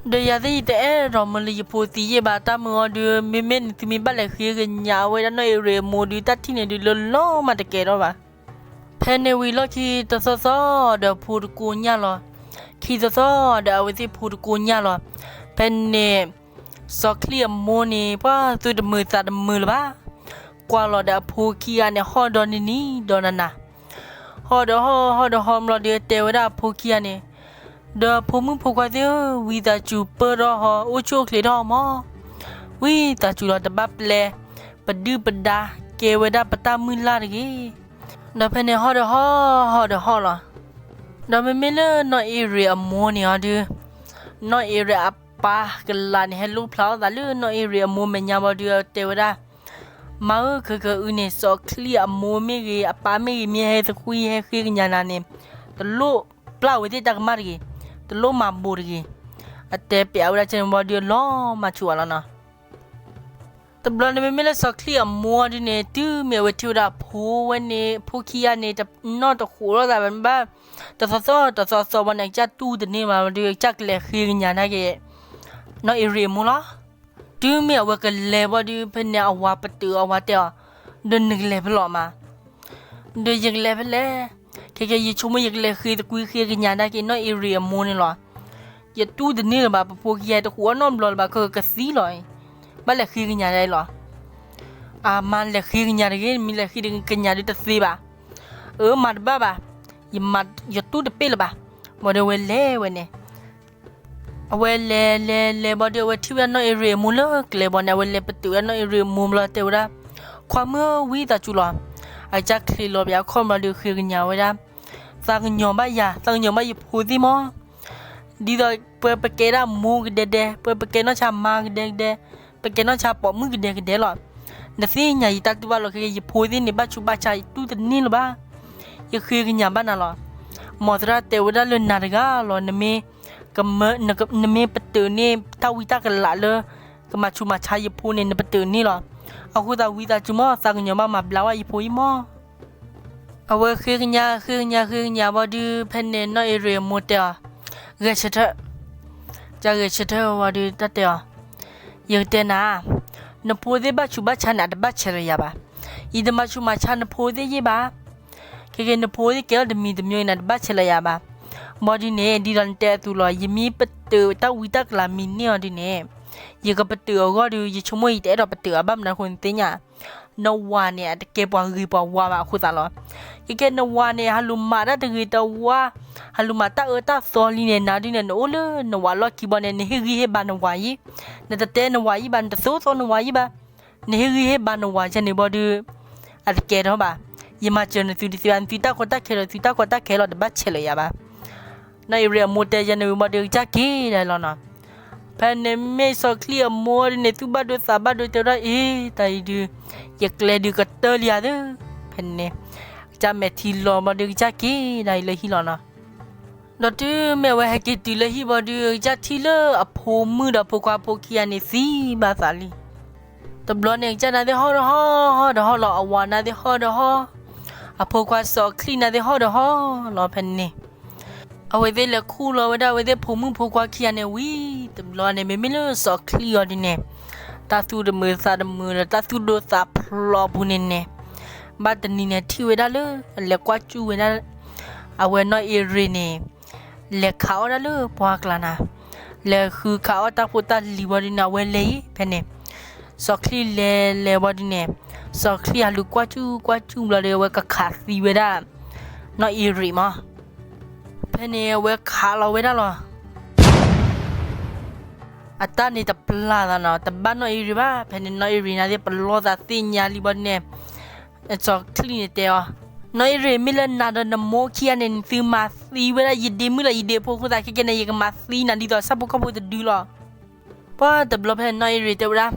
ဒီးယၤသ့ၣ်ယတအဲၣ်ဒိးမၢလၢယဖိသံယ့ၢ်ဘၣ်, တၢ်မုၢ်အီၤဒုး မ့မ့ၢ်နသုမ့ၢ်ဘၣ်လဲၤဃ့ကညးဝဲဒၣ်နီၢ်အ့ရ့းအမိၢ်ဒုး တၢ်ထံၣ်န့ၣ်ဒုး လၢလီၤမးတကဲထီၣ်ဘၣ်. ဖဲန့ၣ်ဝံၤလီၢ်ခံတသီသီဒီးဖိတကိညၢ်လီၤ. ခံသီသီဒီးအဝဲသ့ၣ်ဖိတကိညၢ်လီၤ. ဖဲန့ၣ် စီၤချံၣ်အမိၢ်န့ၣ် ပှၤသူၣ်တမုာ်သးတမုာ်လၢၤဘၣ်. ကွၢ်လီၤဒီးအဖိခံဂၤန့ၣ် ဟီၣ်ဒီးနံၤနံၤဒီးနၤနၤ, ဟီၣ်ဒီးဟီၣ် ဟီၣ်ဒီးဟီၣ်မးလီၤဒီး တဲဝဲဒၣ်အဖိခံဂၤန့ၣ်, ဒီးဖိမုၣ်ဖိခွါသ့ၣ်ဧၢ, ဝံသးစူၤပၢၢ်ထီၣ်ဟီၣ် အိၣ်ဆူၣ်အိၣ်ချ့ထီၣ်မး, ဝံသးစူၤလီၤ တဘၣ်ပျဲ ပဒုၣ်ပဒါကဲဝဲဒၣ်ပတၢ်မုၢ်လၢ်တဂ့ၤ. ဒီးဖဲန့ၣ်ဟီၣ်ဒီးဟီၣ် ဟီၣ်ဒီးဟီၣ်လီၤ. ဒီးမ့မ့ၢ်လၢနီၢ်အ့ရ့းအမိၢ်န့ၣ်အီၤဒုး, နီၢ်အ့ရ့းအပၢ်ကလၤန့ၣ် ဟဲလိၣ်ဖျါထီၣ်သးလၢနီၢ်အ့ရ့းအမိၢ်မဲာ်ညါဘၣ်ဒီး တဲဝဲဒၣ်, မါဧၢ, ခဲကနံၣ်အံၤန့ၣ် စီၤချံၣ်အမိၢ်မ့ၢ်ဂ့ၤ အပၢ်မ့ၢ်ဂ့ၤ မ့ၢ်ဟဲသကွံၢ်ဟဲဃ့ကညးနၤန့ၣ်, တလိၣ်ပျၢ်ဝဲသ့ၣ်တၢ်ကမၣ်တဂ့ၤ, တလိၣ်မၤဘိးတဂ့ၤ. အတဲပျးဝဲဒၣ်ကဲန့ၣ်ဘၣ်ဒီး လီၤမၢ်ဆူးအီၤလီၤနီၤ. တဘျီန့ၣ် မ့မ့ၢ်လၢစီၤချံၣ်အမိၢ်ဒုးန့ၣ် တုၤမ့ၢ်အဝဲထံၣ်ဝဲဒၣ်အဖိဝဲန့ၣ် ဖိခံဂၤန့ၣ် နီၢ်တဃိးလိာ်သးဘၣ်, တသီသီ တသီသီဘၣ်န့ၣ် ကစၢ်တူၢ်တန့ၢ်ဘၣ်ဒီး ကစၢ်ကလဲၤဃ့ကညးဒၣ်က့ၤ နီၢ်အ့ရ့းအမိၢ်လီၤ. တုၤမ့ၢ်အဝဲကလဲၤဘၣ်ဒီး ဖဲန့ၣ်အဝၤပတုာ်အဝၤတဲအီၤ, ဒီးနကလဲၤဖဲလဲၣ်မး ဒီးယကလဲၤဖဲလဲၣ်, ခဲကနံၣ်အံၤ ယဆိကမိၣ်ယကလဲၤဃ့သကွံၢ်ဃ့ကညးဒၣ်က့ၤ နီၢ်အ့ရ့းအမိၢ်န့ၣ်လီၤ. ယတူၢ်တန့ၢ်လၢၤဘၣ်, ပဖိခံဂၤတဃိးအီၣ်နီတဘျီလၢၤဘၣ်, ခဲကသံလီၤအံၤ, ဘၣ်လဲၤဃ့ကညးဒၣ်အံၤလီၤ. အၢ မါလဲၤဃ့ကညးတဂ့ၤ, မ့ၢ်လဲၤဃ့ကညးဒုးတသ့ဘၣ်. အၢ မၤတဘၣ်ဘၣ်, ယမၤ ယတူၢ်တပ့ၢ်လၢၤဘၣ်. ဘၣ်ဒီးဝဲလဲၤဝဲန့ၣ် အဝဲလဲၤလဲၤလဲၤဘၣ်ဒီး အဝဲထံၣ်ဝဲဒၣ်နီၢ်အ့ရ့းအမိၢ်လၢကျဲဘၣ်န့ၣ် အဝဲလဲၤပတုာ်ဝဲဒၣ်နီၢ်အ့ရ့းအမိၢ်ဘျီ တဲဝဲဒၣ်, ခွါမုၣ်ဧၢ ဝံသးစူၤလီၤ. အကစၢ်ချ့လီၤဘၣ်အခီၣ်ဘျီဒီး ဃ့ကညးဝဲဒၣ်, သးကညီၤဘၣ်ယၤ, သးကညီၤဘၣ်ယဖိသ့ၣ်မး. ဒ်သိးပဝဲပကဲဒၣ်မိၢ်ကဒဲကဒဲ, ပဝဲပကဲနီၢ်ဆါမါကဒဲကဒဲ, ပကဲနီၢ်ဆါပိာ်မုၣ်ကဒဲကဒဲလီၤ. နသ့ၣ်ညါယတၢ်တူၢ်ဘၣ်လီၤ. ခဲကဲ ယဖိသ့ၣ်န့ၣ် ဘၣ်ဆူးဘၣ်ဆါ ယတူၢ်တန့ၢ်လၢၤဘၣ်. ယဃ့ကညးဘၣ်နၤလီၤ. မ်သရၣ်တဲဝဲဒၣ်လၢနၤတဂၤလီၤ. နမ့ၢ် နမ့ၢ်ပတုာ်န့ၢ်တၢ်ဝံတၢ်ကလးလၢ ကမၤဆူးမၤဆါယဖိန့ၣ် နပတုာ်န့ၢ်လီၤ. အဃိသတး ဝံသးစူၤမး, သးကညီၤဘၣ်မၤဘျါဝဲယဖိအံၤမး. အဝဲဃ့ကညး ဃ့ကညး ဃ့ကညးဘၣ်ဒီး ဖဲန့ၣ်နီၢ်အ့ရ့းအမိၢ်တဲအီၤ, ဂဲၤဆၢထၢၣ်. ကစၢ်ဂဲၤဆၢထၢၣ်ဝံၤဒီး တၢ်တဲအီၤ, ယကတဲနၤ, နဖိသ့ၣ်ဘၣ်ဆူးဘၣ်ဆါန့ၣ် အတဘၣ်ဆဲးလီၤယၤဘၣ်. ယတမၤဆူးမၤဆါနဖိသ့ၣ်ယဲၢ်ဘၣ်. ခဲကဲ နဖိသ့ၣ်ကဲထီၣ်တမံၤတမံၤန့ၣ် တဘၣ်ဆဲးလီၤယၤဘၣ်. ဘၣ်ဒုးန့ၣ် ဒ်သိးနတဲအသိးလီၤ. ယမ့ၢ်ပတုာ်တၢ်ဝံတၢ်ကလးမံၤန့ၢ်အီၤဒုးန့ၣ်, ယကပတုာ်အဂီၢ်ဒီး ယဆိကမိၣ်ယတအဲၣ်ဒိးပတုာ်အဘၣ်မနုၤအဃိ နသ့ၣ်ညါ, နဝၤန့ၣ် အတကဲပှၤဂ့ၤပှၤဝါဘၣ်အဃိသတးလီၤ. ခဲကဲနဝၤန့ၣ် ဟးလူၤမၤတၢ်တဂ့ၤတဝါ, ဟးလူၤမၤတၢ်အၢတၢ်သီလံန့ၣ် နၤဒုးန့ၣ် နအိၣ်လၢနဝၤလီၢ်ခံဘၣ်န့ၣ် နဟ့ၣ်ဂံၢ်ဟ့ၣ်ဘါနဝၤအံၤ, နတတဲနဝၤအံၤဘၣ်, နတသိၣ်သီနဝၤအံၤဘၣ်. နဟ့ၣ်ဂံၢ်ဟ့ၣ်ဘါနဝၤယဲန့ၣ်ဘၣ်ဒီး အတကဲထီၣ်ဘၣ်. ယမၤစၢၤနသုတသ့ဘၣ်, နသုတၢ်ကီတၢ်ခဲဒီး သုတၢ်ကီတၢ်ခဲလီၤ, တဘၣ်ဆဲးလီၤယၤဘၣ်. နီၢ်အ့ရ့းအမိၢ်တဲယဲန့ၣ်ဝံၤဘၣ်ဒီး ကစၢ်က့ၤဒၣ်လီၤနီၤ. ဖဲန့ၣ်မ့ၢ်စီၤချံၣ်အမိၢ်ဒုးန့ၣ် သူၣ်ဘၣ်ဒိသးဘၣ်ဒိ တဲဝဲဒၣ်, အ့ တၢ်အံၤဒုး ယကျဲဒုးကတၢၢ်လံဧါသၢ. ဖဲန့ၣ် ကစၢ်မဲာ်ထံလီၤဘၣ်ဒီး ကစၢ်က့ၤဒၣ်အံၤလၢဟံၣ်လီၤနီၤ. ဒီးတုၤမ့ၢ်အဝဲဟဲက့ၤတုၤလၢဟံၣ်ဘၣ်ဒီး ကစၢ်ထံၣ်လၢအဖိမုၣ်ဒီးဖိခွါဖိခံဂၤန့ၣ် သံဘၣ်သးလံ. တဘျီန့ၣ် ကစၢ်နာ်သ့ၣ်ဟီၣ်ဒီးဟီၣ် ဟီၣ်ဒီးဟီၣ်လီၤ, အဝၤနာ်သ့ၣ်ဟီၣ်ဒီးဟီၣ်, အဖိခွါစီၤချံၣ်နာ်သ့ၣ်ဟီၣ်ဒီးဟီၣ်လီၤ. ဖဲန့ၣ် အဝဲသ့ၣ်လဲၤခူၣ်လီၤဝဲဒၣ်အဝဲသ့ၣ်ဖိမုၣ်ဖိခွါခံဂၤန့ၣ်ဝံၤ, တဘျီန့ၣ် မ့မ့ၢ်လၢစီၤချံၣ်အီၤဒုးန့ၣ်, တၢ်သူၣ်တမုာ်သးတမုာ်ဒီး တၢ်သူၣ်ဒိၣ်သးဖျိးအပူၤန့ၣ်န့ၣ်, ဘၣ်တနံၤန့ၣ် ထံၣ်ဝဲဒၣ်လၢ အလဲၤကွၢ်စူၣ်ဝဲဒၣ် အဝဲနီၢ်အ့ရ့းန့ၣ် လဲၤခးအီၣ်တၢ်လၢပှၢ်ကျါနၤ, လဲၤဃုခးအီၣ်တၢ်ဖိတၢ်လံၤဝံၤဒုးန့ၣ် အဝဲလဲၤအံၤ ဖဲန့ၣ်, စီၤချံၣ်လဲၤလဲၤဝံၤဒုးန့ၣ်, စီၤချံၣ်ဟးလူၤကွၢ်စူၣ်ကွၢ်စူၣ်ဘျီဒီး အဝဲကခးသံဝဲဒၣ် နီၢ်အ့ရ့းမး. ဖဲန့ၣ် အဝဲခးလီၤဝဲဒၣ်လီၤ. အတၢ်န့ၣ်တပျၢ်သးနီၤ, တဘၣ်နီၢ်အ့ရ့းဘၣ်. ဖဲန့ၣ် နီၢ်အ့ရ့းနာ်သ့ၣ်ပလီၢ်သးသ့ၣ်ညါလံဝံၤဒုးန့ၣ်, စီၤချံၣ်န့ၣ်တဲအီၤ, နီၢ်အ့ရ့း မ့ၢ်လၢနၤဒီးနမိၢ်ခံဂၤန့ၣ် နသုမၤသံဝဲဒၣ်ယဒ့မုၣ်လၢယဒ့ဖိအဃိသတး ခဲကဲန့ၣ် ယကမၤသံနၤဒ်သိးဆၣ်ဖိကီၢ်ဖိတဒုလီၤ. ပှၢ်တဘျီဖဲန့ၣ် နီၢ်အ့ရ့းတဲဝဲဒၣ်,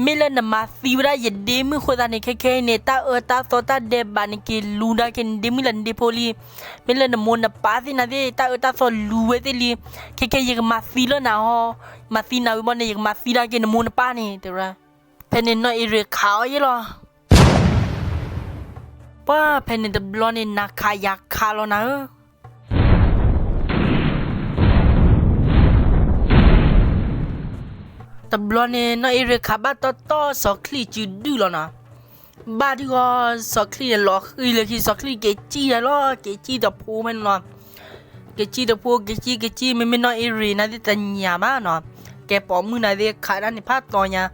မ့ၢ်လၢနမၤသံဝဲဒၣ်ယဒ့မုၣ်အဃိသတးန့ၣ် ခဲကဲအံၤန့ၣ် တၢ်အၢတၢ်သီတၢ်ဒဲးဘးန့ၣ် က့ၤလူၤဒါက့ၤနဒ့မုၣ်လၢနဒ့ဖိလံ. မ့ၢ်လၢနမိၢ်နပၢ်သ့ၣ်နာ်သ့ၣ် တၢ်အၢတၢ်သီလူၤဝဲသ့ၣ်လံ. ခဲကဲ ယကမၤသံလၢနၤဟီ, မၤသံနၤဝံၤဘၣ်န့ၣ် ယကမၤသံဒါက့ၤနမိၢ်နပၢ်န့ၣ် တဲဝဲဒၣ်. ဖဲန့ၣ် နီၢ်အ့ရ့းခးအီၤယဲလီၤ. ပှၢ်ဖဲန့ၣ်တဘျီန့ၣ် နၤခးယၤခးလီၤနၤဧၢ. တဘျီန့ၣ် နီၢ်အ့ရ့းခးဘၣ်တီတီ စီၤချံၣ်စုဒုၣ်လီၤနီၤ. ဘၣ်ဒုးဂီၤ စီၤချံၣ်န့ၣ် လီၤဃံၤလၢခံ စီၤချံၣ်က့ၤစံၣ်ယၤလီၤ, က့ၤစံၣ်တဖိဖဲန့ၣ်လီၤ. က့ၤစံၣ်တဖိ က့ၤစံၣ် က့ၤစံၣ် မ့မ့ၢ်နီၢ်အ့ရ့း နာ်သ့ၣ်တညၣ်ဘၣ်နီၤ. ကဲပိာ်မုၣ်နာ်သ့ၣ် ခးဒၣ်န့ၣ်ဖးတီညါ.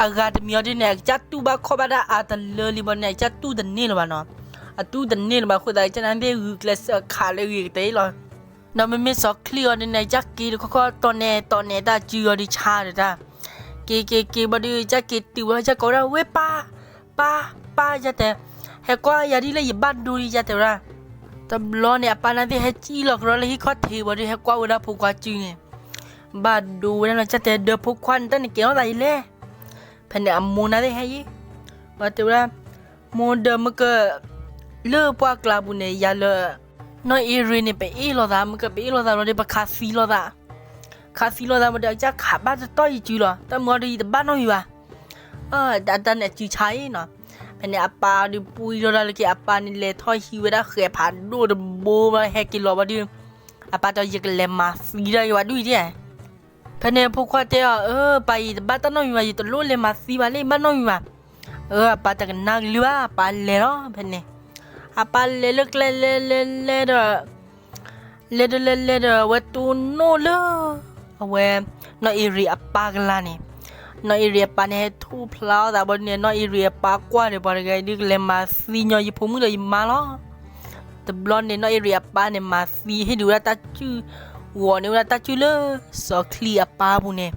အဂၤတမံၤအီၤဒ်န့ၣ် အကစၢ်တူၢ်ဘၣ်ခီၣ်ဘၣ်ဒၣ်အါတလၢလံဘၣ်န့ၣ် အကစၢ်တူၢ်တန့ၢ်လၢၤဘၣ်နီၤ. အတူၢ်တန့ၢ်လၢၤဘၣ်အဃိသတး ကစၢ်နာ်သ့ၣ်ဂုာ်ကျဲးစၢးခးလၢအဂ့ၤကတၢၢ်လီၤ. ဒီးမ့မ့ၢ်စီၤချံၣ်အီၤဒ်န့ၣ် ကစၢ်က့ၤတခီခီတီၢ်နဲၣ်တီၢ်နဲၣ်တၢ်စုအီၤဒ်ဆါဒီးတၢ် က့ၤက့ၤက့ၤဘၣ်ဒီး ကစၢ်က့ၤတုၤဘၣ် ကစၢ်ကိးဝဲဒၣ် ဝဲပၢ် ပၢ် ပၢ် ယတဲ, ဟဲကွၢ်ယၤဒ်လၢယဘၣ်ဒိဒ်ယတဲဝဲဒၣ်. တဘျီန့ၣ် အပၢ်နာ်သ့ၣ်ဟဲစံၣ်လီၤကရီလၢဟံၣ်ခီၣ်ထံးဘၣ်ဒီး ဟဲကွၢ်ဝဲဒၣ်ဖိခွါစုန့ၣ် ဘၣ်ဒိဝဲဒၣ်လီၤ. ကစၢ်တဲ ဒီးဖိခွါန့ၣ် တၢ်န့ၣ်ကဲထီၣ်သးယလဲၣ်. ဖဲန့ၣ်အမိၢ်နာ်သ့ၣ်ဟဲယံၤ ဝဲတဲဝဲဒၣ်, မိၢ်ဒီးမ့ၢ်က လၢပှၢ်ကျါပူၤန့ၣ် ယၤလၢ နီၢ်အ့ရ့းန့ၣ် ပအ့ၣ်လိာ်သး, မ့ၢ်ကပအ့ၣ်လိာ်သးလီၤဒီး ပခးသံလိာ်သး, ခးသံလိာ်သးဝဲဒီး အကစၢ်ခးဘၣ်တတီၢ်ယစုလီၤ. တၢ်မုၢ်အီၤဒီး ယတဘၣ်နီတမံၤဘၣ်. အတၢ်န့ၣ်အစုဆါအံၤနီၤ. ဖဲန့ၣ်အပၢ်ဒီး ပှံၤထီၣ်ဒၣ်လၢက့ၤ အပၢ်န့ၣ် လဲၤထီၣ်ဟံးဝဲဒၣ်ဃဲးဖးဒိၣ်တဘိဘၣ် ဟဲက့ၤလီၤဘၣ်ဒီး အပၢ်တဲ ယကလဲၤမၤသံဒၣ်ယဝၤဒ်အံၤဒၣ်. ဖဲန့ၣ်ဖိခွါတဲအီၤ, အၢ ပၢ် ယတဘၣ်တၢ်နီတမံၤဘၣ်, ယတလိၣ်လဲၤမၤသံဘၣ်လၢ ယဘၣ်နီတမံၤဘၣ်. အၢ အပၢ်တကနၣ်ကလုၢ်ဘၣ်, အပၢ်လဲၤလီၤ. ဖဲန့ၣ် အပၢ်လဲၤလၢကျဲလဲၤလဲၤလဲၤဒီး လဲၤဒီးလဲၤလဲၤဒီး အဝဲတိၢ်နီၣ်လၢ အဝဲ နီၢ်အ့ရ့းအပၢ်ကလါန့ၣ်, နီၢ်အ့ရ့းအပၢ်န့ၣ် ဟဲထူၣ်ဖျါအီၣ်သးဘၣ်ဒ်န့ၣ်, နီၢ်အ့ရ့းအပၢ်ကွၢ်ဒီး ပှၤတဂၤအံၤဒုးကလဲၤမၤသံညီယဖိမုၣ်ဒီးယမါလီၤ. တဘျီန့ၣ် နီၢ်အ့ရ့းအပၢ်န့ၣ် မၤသံဟ့ၣ်ဒုးဝဲဒၣ်တၢ်စုၣ် ဂီၤန့ၢ်ဝဲဒၣ်တၢ်စုၣ်လၢ စီၤချံၣ်အပၢ်အပူၤန့ၣ်,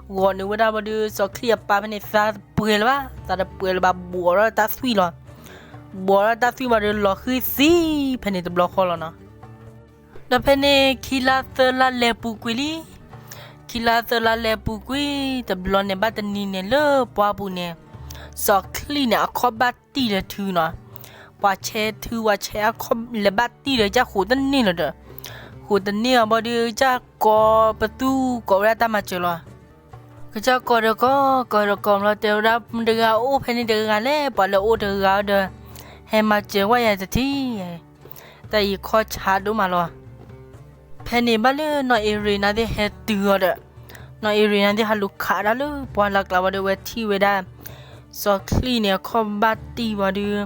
ဂီၤန့ၢ်ဝဲဒၣ်ဘၣ်ဒီး စီၤချံၣ်အပၢ်ဖဲန့ၣ် သးတပှဲၤလၢၤဘၣ်, သးတပှဲၤလၢၤဘၣ် ဘိးထီၣ်တၢ်သွံၣ်လီၤ. ဘိးထီၣ်တၢ်သွံၣ်ဘၣ်ဒီး လီၤဃံသံဖဲန့ၣ်တဘျီဃီလီၤနီၤ. ဒီးဖဲန့ၣ် ခံလါသၢလါလဲၤပူၤကွံာ်လံ. ခံလါသၢလါလဲၤပူၤကွံာ် တဘျီန့ၣ် ဘၣ်တနံၤန့ၣ်လၢပှၢ်ပူၤန့ၣ်, စီၤချံၣ်န့ၣ် အခီၣ်ဘၣ်တံၢ်လၢထုနီၤ. ပှၤဆဲထု ပှၤဆဲအခီၣ်လဲၤဘၣ်တံၢ်ဒီး ကစၢ်ဃိးတန့ၢ်လီၤဒီး, ဃိးတန့ၢ်အီၤဘၣ်ဒီး ကစၢ်ကိးပသူ ကိးဝဲဒၣ်တၢ်မၤစၢၤလီၤ. ကစၢ်ကိးဒီးကိး ကိးဒီးကိးဘျီ တဲဝဲဒၣ် မတၤတဂၤအိၣ်ဖဲန့ၣ်တဂၤလဲၣ်, ပှၤလၢအအိၣ်တဂၤဒီး ဟဲမၤစၢၤကွၢ်ယၤတထံၣ်, တၢ်အံၤခီၣ်ဆါဒိၣ်မးလီၤ. ဖဲန့ၣ်ဘၣ်လၢနီၢ်အ့ရ့းနာ်သ့ၣ်ဟဲတုၤအီၤဒီး, နီၢ်အ့ရ့းနာ်သ့ၣ် ဟးလူၤခးဒၣ်လၢပှၢ်လၢ်ကျါဘၣ်ဒီး အဝဲထံၣ်ဝဲဒၣ် စီၤချံၣ်န့ၣ် အခီၣ်ဘၣ်တံၢ်ဘၣ်ဒီး